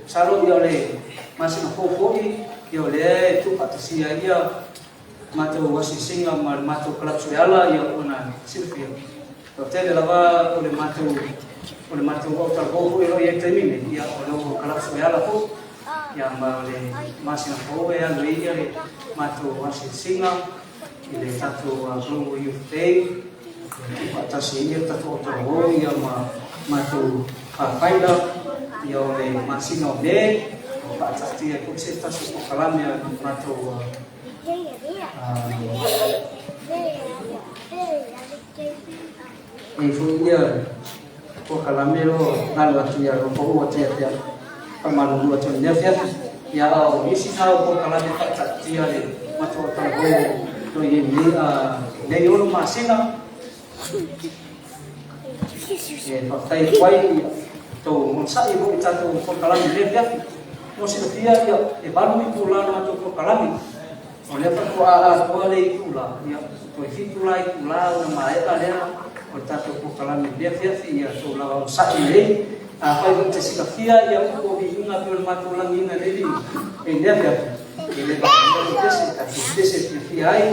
Speaker 1: masalo ia o le masina fou foi ia o lea e tuufaatasia ai ia matou asiasiga ma le matou kalapu soiala ia ona silafia. Tele lava o le matou o le matou autalavou foi o lo o i ai i le taimi nei, ia o lo o kalapu soiala foi, ia ma o le masina fou e alu ai ia le matou asiasiga i le tatou Global Youth Day, ia tuufaatasi ai ia le tatou autalavou ia ma matou Pathfinder, ia o le masina o Me, ua faataatia ai foi se tasi o polokalame a le matou E foi ia polokalame o galo atu ia o pau atu ia pea faamalulu atu i lenei afiafi. Ia a o nisi na o polokalame faataatia le matou talavou o i ai nei 6 masina. E faafetai atu ai ia tou onosai foi i tatou polokalame i lenei afiafi. Mo silafia ia e 8 itula le matou polokalame. O lea faatoa atoa le itula, ia, toe 7 la itula ona maea lea o le tatou polokalame i lea afiafi, ia outou lava onosai lelei. Afai foi e te silafia ia upu o viiga pei o le matou lagiina i lenei viiga i lenei afiafi, e le manaomia lou pese, tatou pese e fiafia ai,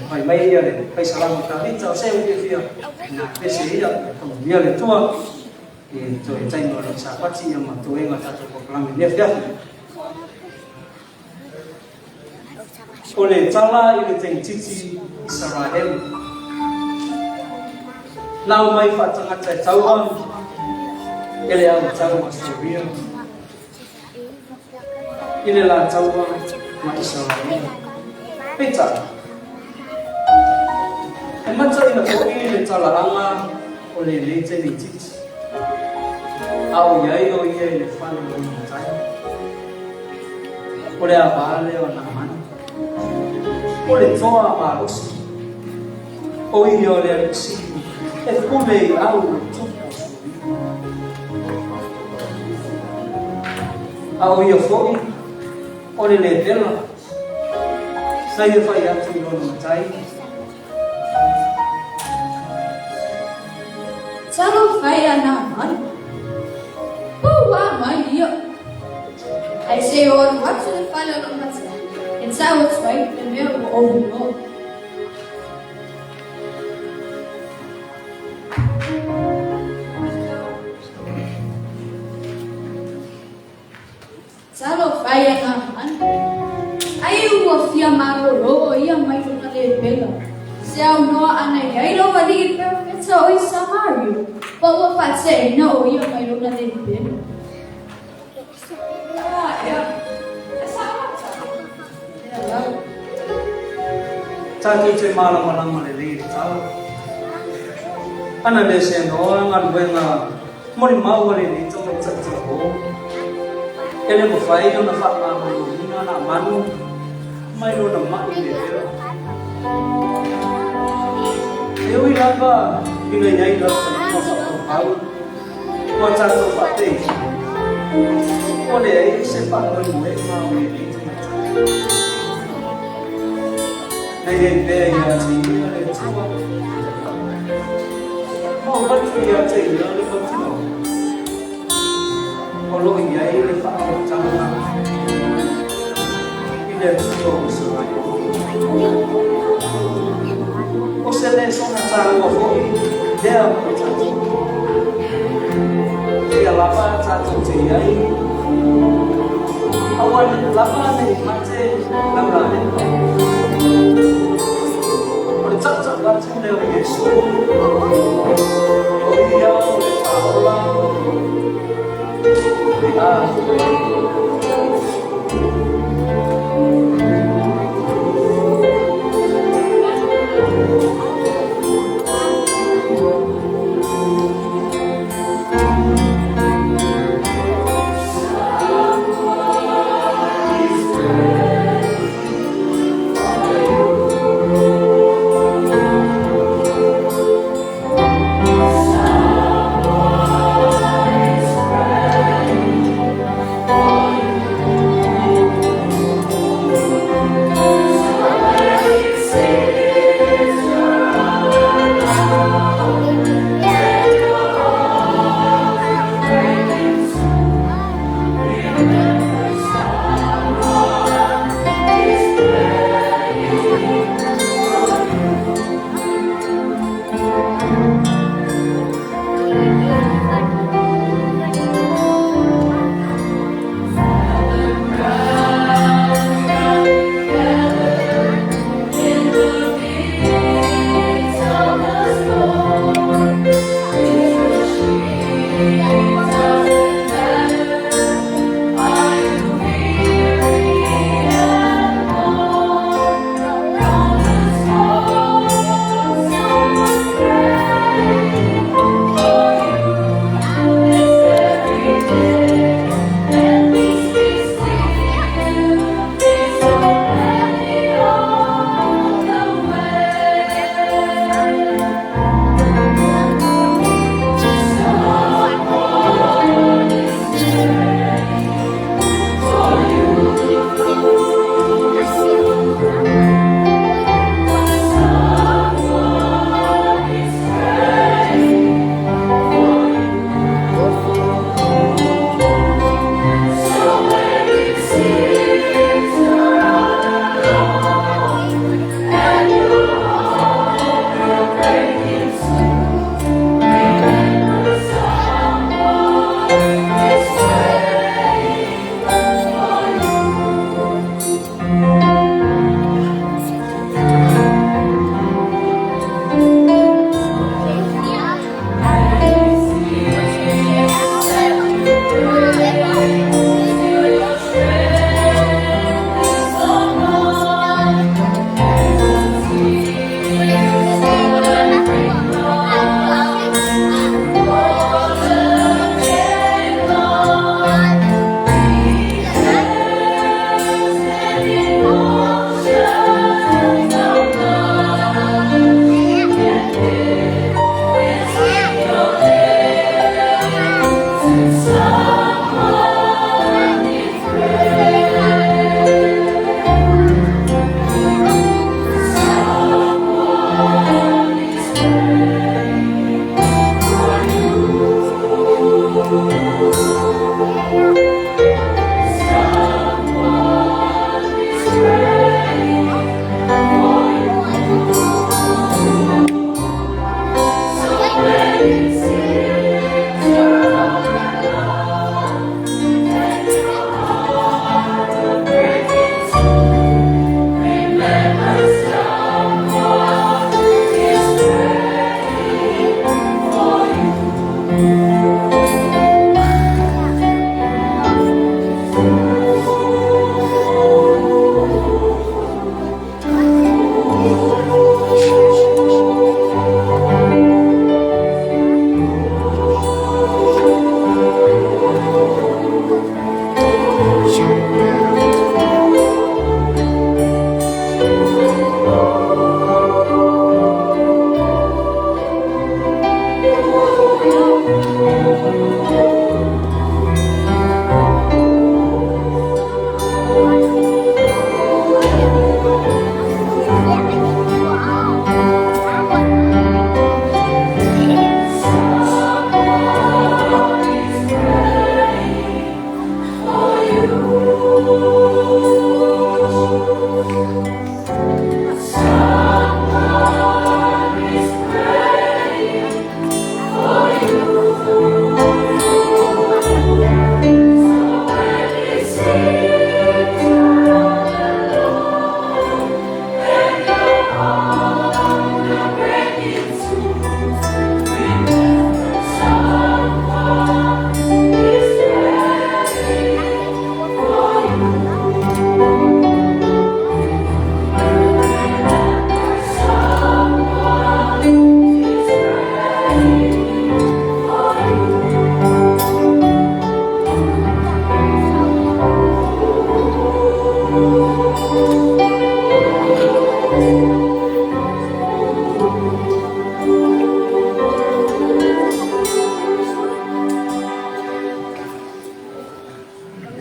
Speaker 1: fai mai ia le faisalamo o Tavita, o se ua fiafia, na pese ia, ia faamanuia le Atua i toe taimi o le Sapati ia ma toega o tatou polokalame i lenei afiafi. O le tala i le tengtiti Isaraelu. Na aumai faatagata e taua e le au tau a Suria i le la taua ma Isaraelu. Peitai, e mataina foi le talaaga o lenei tengtiti, a o i ai o ia i le fale o lona matai. O le ava lea o Naamani. O le toa malosi, o ia o le alii sili e pule i au o tupu o Suria. A o ia foi o le lepela, na ia fai atu i lona matai.
Speaker 5: Talofa e a Naamani. Pau a mai ia. Ae se i ou alu atu i le fale o lou matai e tau atu ai le mea ua ou iloa. Talofa e a Naamani. Ai ua fia malolo ia mai lona lepela. Se aunoa ana i ai lou alii perofeta o i Samaria, pa ua faateaina o ia mai lona lepela.
Speaker 1: Tatou te malamalama lelei i le tala. Ana le seanoa galuega molimau a lenei tamaitai talavou, e le mafai ona faamalamalamaina Naamanu mai lona ma'i lelea. E ui lava ina i ai lau faapaupau, Ua tatou faapei, ua leai se faamoemoega o lenei tamaitai. Na i ai pea ia te ia le Atua, ma ou atu ia te ia le mautinoa, o lo o i ai le faaolataga i le Atua o Isaraelu. O se lesona taua foi lea mo i tatou. Pehea lava tatou te i ai, aua lava ne i mate laulalepa. O le tautau atu lea o Iesu, o ia o le faaola e a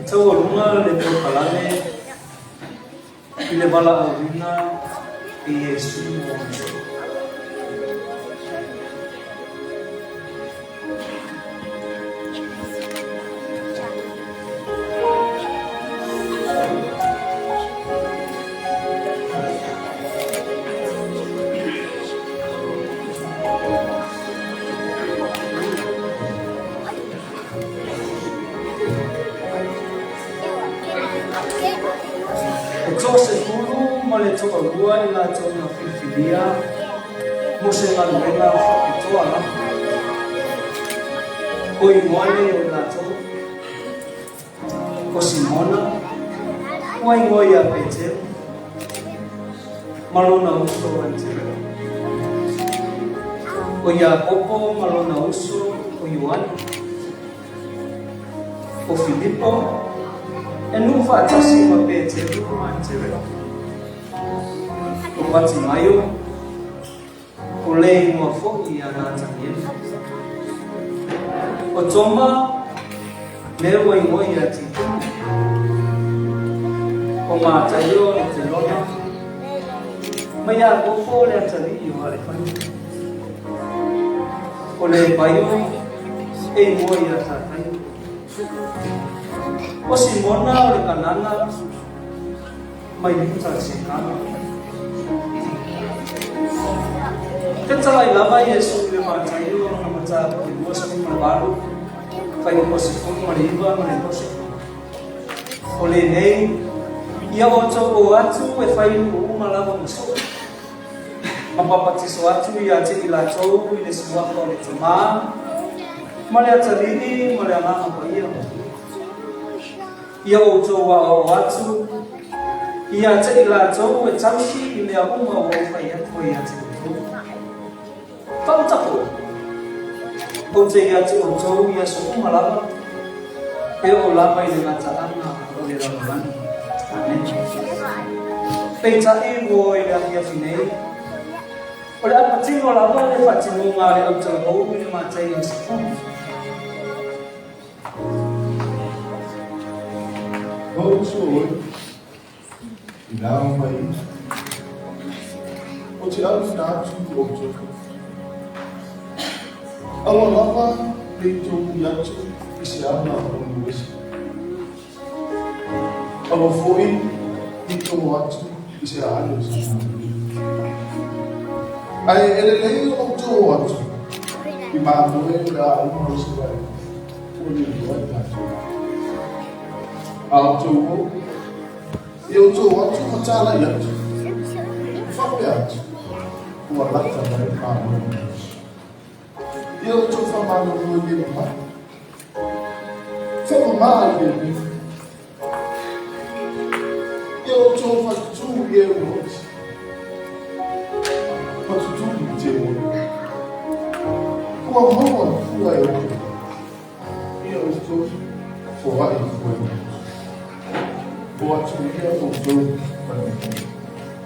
Speaker 1: E taualuga le polokalame i le valaauina i Iesu mo outou. E toasefulu ma le toalua i latou na filifilia mo se galuega faapitoa lava. O igoa nei o i latou, o Simona, ua igoa ia Peteru, ma lona uso o Aterea, o Iakopo ma lona uso o Ioane, o Filipo, e nuu faatasi ma Peteru ma Aterea, o Patimaio, o le igoa foi ia Nataniela, o Toma, le ua igoa ia Titumu, o Mataio le Telona, ma Iakopo le atalii o Alefaio, o Lepaio e igoa ia Tataio, o Simona o le Kanana, mai Iuta i Sekana. Fetalai lava Iesu i le Mataio lona mataupu e 28, fuaiupu 19 ma le 20. O lenei, ia outou o atu e fai nuu uma lava ma so'o, ma papatiso atu ia te i latou i le suafa o le Tamā, ma le Atalii, ma le Agaga Paia. Ia outou aoao atu ia te i latou e tausi i mea uma ua ou fai atu ai ia te outou. Faautapo, ou te ia te outou i aso uma lava, e oo lava i le gataaga o le lalolagi. Amene. Peitai ua o i le afiafi nei, o le a patino lava le faatinoga a le autalavou i le Mataio 10.
Speaker 9: Lou uso oe, i lao mai Ou te auina atu i outou. Aua lava ne i tou ui atu i se aga o ni uese. Aua foi ne i tou o atu i se aale o Samaria. Ae e lelei o outou o atu i mamoe o le aiga o Isaraelu ua liliu ai tatou. A outou o, ia outou o atu ma tālai atu, ma faapea atu, ua lata mai le Malo o le Ia outou faamalolo i e mamalu. Faamama i e mimi. Ia outou fatutū i e ua oti. Fatutū i te oi. Ua maua fua e outou. Ia outou foai fua e O atu ia outou falemai.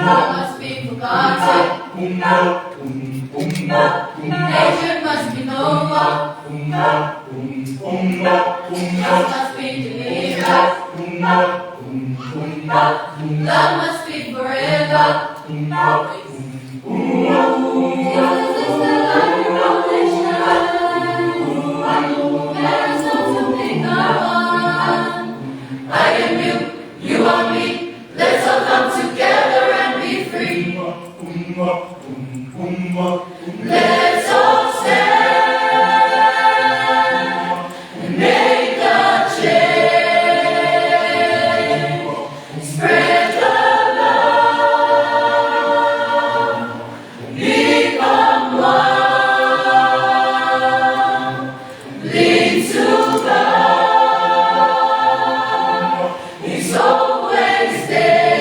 Speaker 5: War must be forgotten. Hatred must be no more. Trust must be delivered. Love must be forever. Jesus is the light of revelation. There is no to pick one. I am you, you are me. Let's all come together and be free. Let's all stand and make a change. Spread the love, become one. Lean to God, He's always there.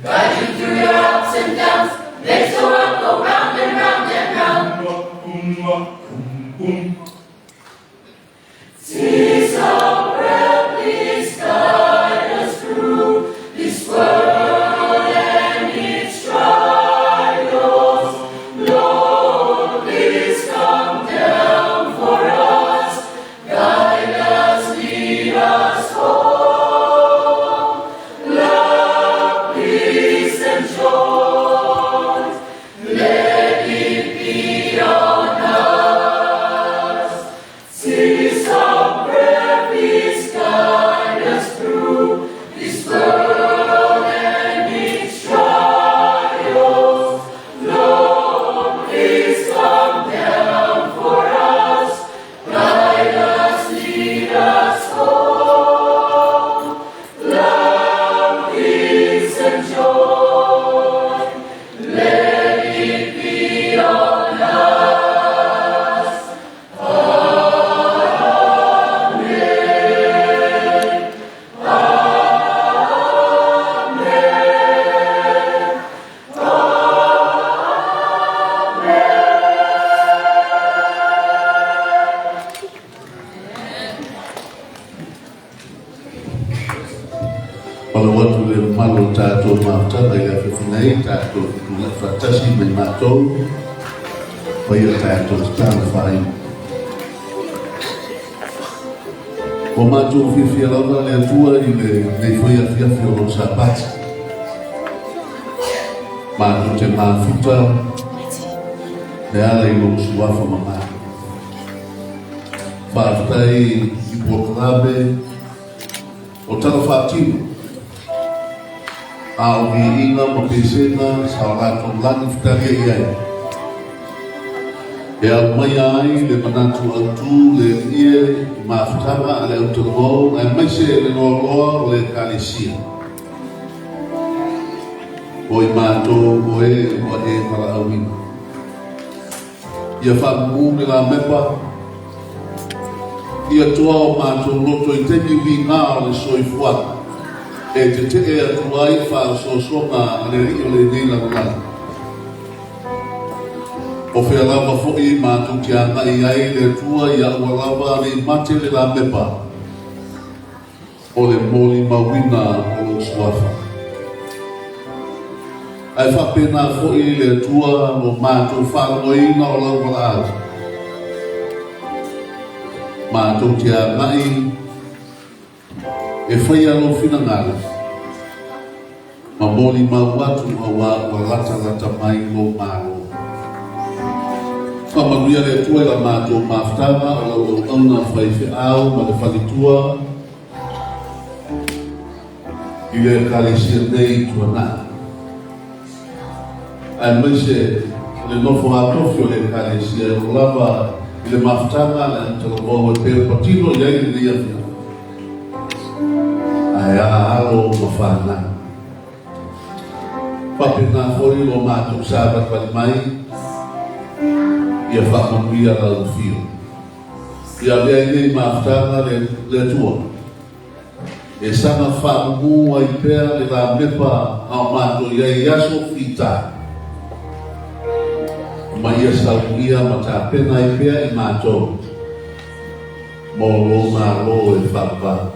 Speaker 5: Guide you through your ups and downs, makes the world go round and round and round. Tis our prayer, please guide us through this world and its trials. Lord, please come down for us, guide us, lead us home. Love, peace, and joy, let it be on us. Tis our prayer, please guide us through this world and its trials. Lord, please come down for us, guide us, lead us home. Love, peace, and joy, let it be on us. Amen. Amen.
Speaker 9: O le atu le mamalu o tatou mafutaga i le afiafi nei, tatou tutulai faatasi ma i matou, faia tatou tatalo faaiu. Ua matou fiafia lava le Atua i lenei foi afiafi o lou Sapati. Matou te mafuta le ala i lou suafa mamalo. Faafetai i polokalame o tala faatino a o viiga ma pesega sa o latou lagi fetalia i ai. E aumaia ai le manatu autū le Alii e i mafutaga a le autalavou aemaise le loaloa o le Ekalesia. O i matou o e ua e valaauina. Ia faamumu le lamepa, ia toa o matou loto i taimi uiga o le soifuaga e tetee atu ai faaosoosoga a le alii o lenei lalolagi. O fea lava foi matou te agai ai le Atua ia aua lava ne i mate le lamepa o le molimauina o lou suafa. Ae faapena foi le Atua lo matou faalogoina o lau valaau. Matou te agai e faia lou finagalo ma molimau atu auā ua latalata mai lou Malo. Faamanuia le Atua i la matou mafutaga o lau auauna faifeau ma le faletua i le Ekalesia nei i Tuanai, aemaise o le nofo atofi o le Ekalesia e oo lava i le mafutaga a le Autalavou e pei ona patino i ai lenei afiafi. Ae a alo ma fanau. Faapena foi lo matou savalivali mai, ia faamanuia lau afio. Ia avea ai nei mafutaga le le Atua e saga faamumu ai pea le lamepa a o matou i ai i aso fita, ma ia saunia ma tapena ai pea i matou. Ma o lou Malo e faavavau.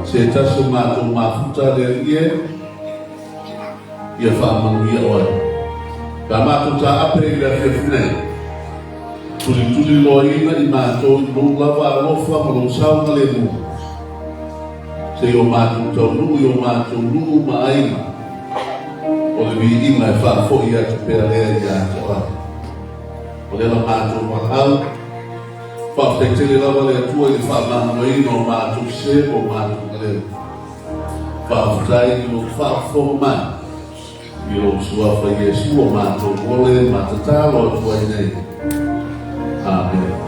Speaker 9: Se tasi o matou mafuta le Alii e, ia faamanuia oe. Pe a matou taape i le afiafi nei, tulituli loaina i matou i lou lava alofa ma lou saogalemu, seia o matou taunuu i o matou nuu ma aiga, o le viiga e faafoi atu pea lea ia te oe. O lea la matou valaau, Faafetai tele lava le Atua i le faamagaloina o matou sese ma o matou malele. Faafetai i lou faafofoga mai i lou Suafa Iesu o matou mole ma tatalo atu ai nei. Amene.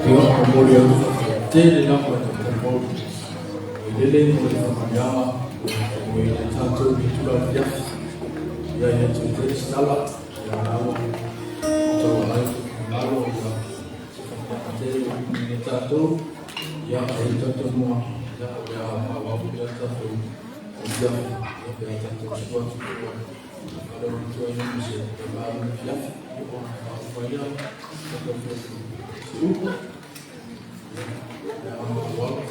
Speaker 3: Ia, momoli atu faafetai tele lava i Dr. Paul Moelele mo le faamanuiaga ua i ai tatou i le itula afiafi. Ia, e le toe tele se tala, ia o la ua tauala ai finagalo, ia se faamanuiaga tele ua tuuina i tatou. Ia, e i ai le talitonuga, ia o le a faaauau pea le tatou afiafi, ia pe a tatou usu atu i tua i le fale o le Atua i se valu i le afiafi, ia ona faauma ai lea o le tatou afiafi i se upu. Ia, le agaga faaaloalo.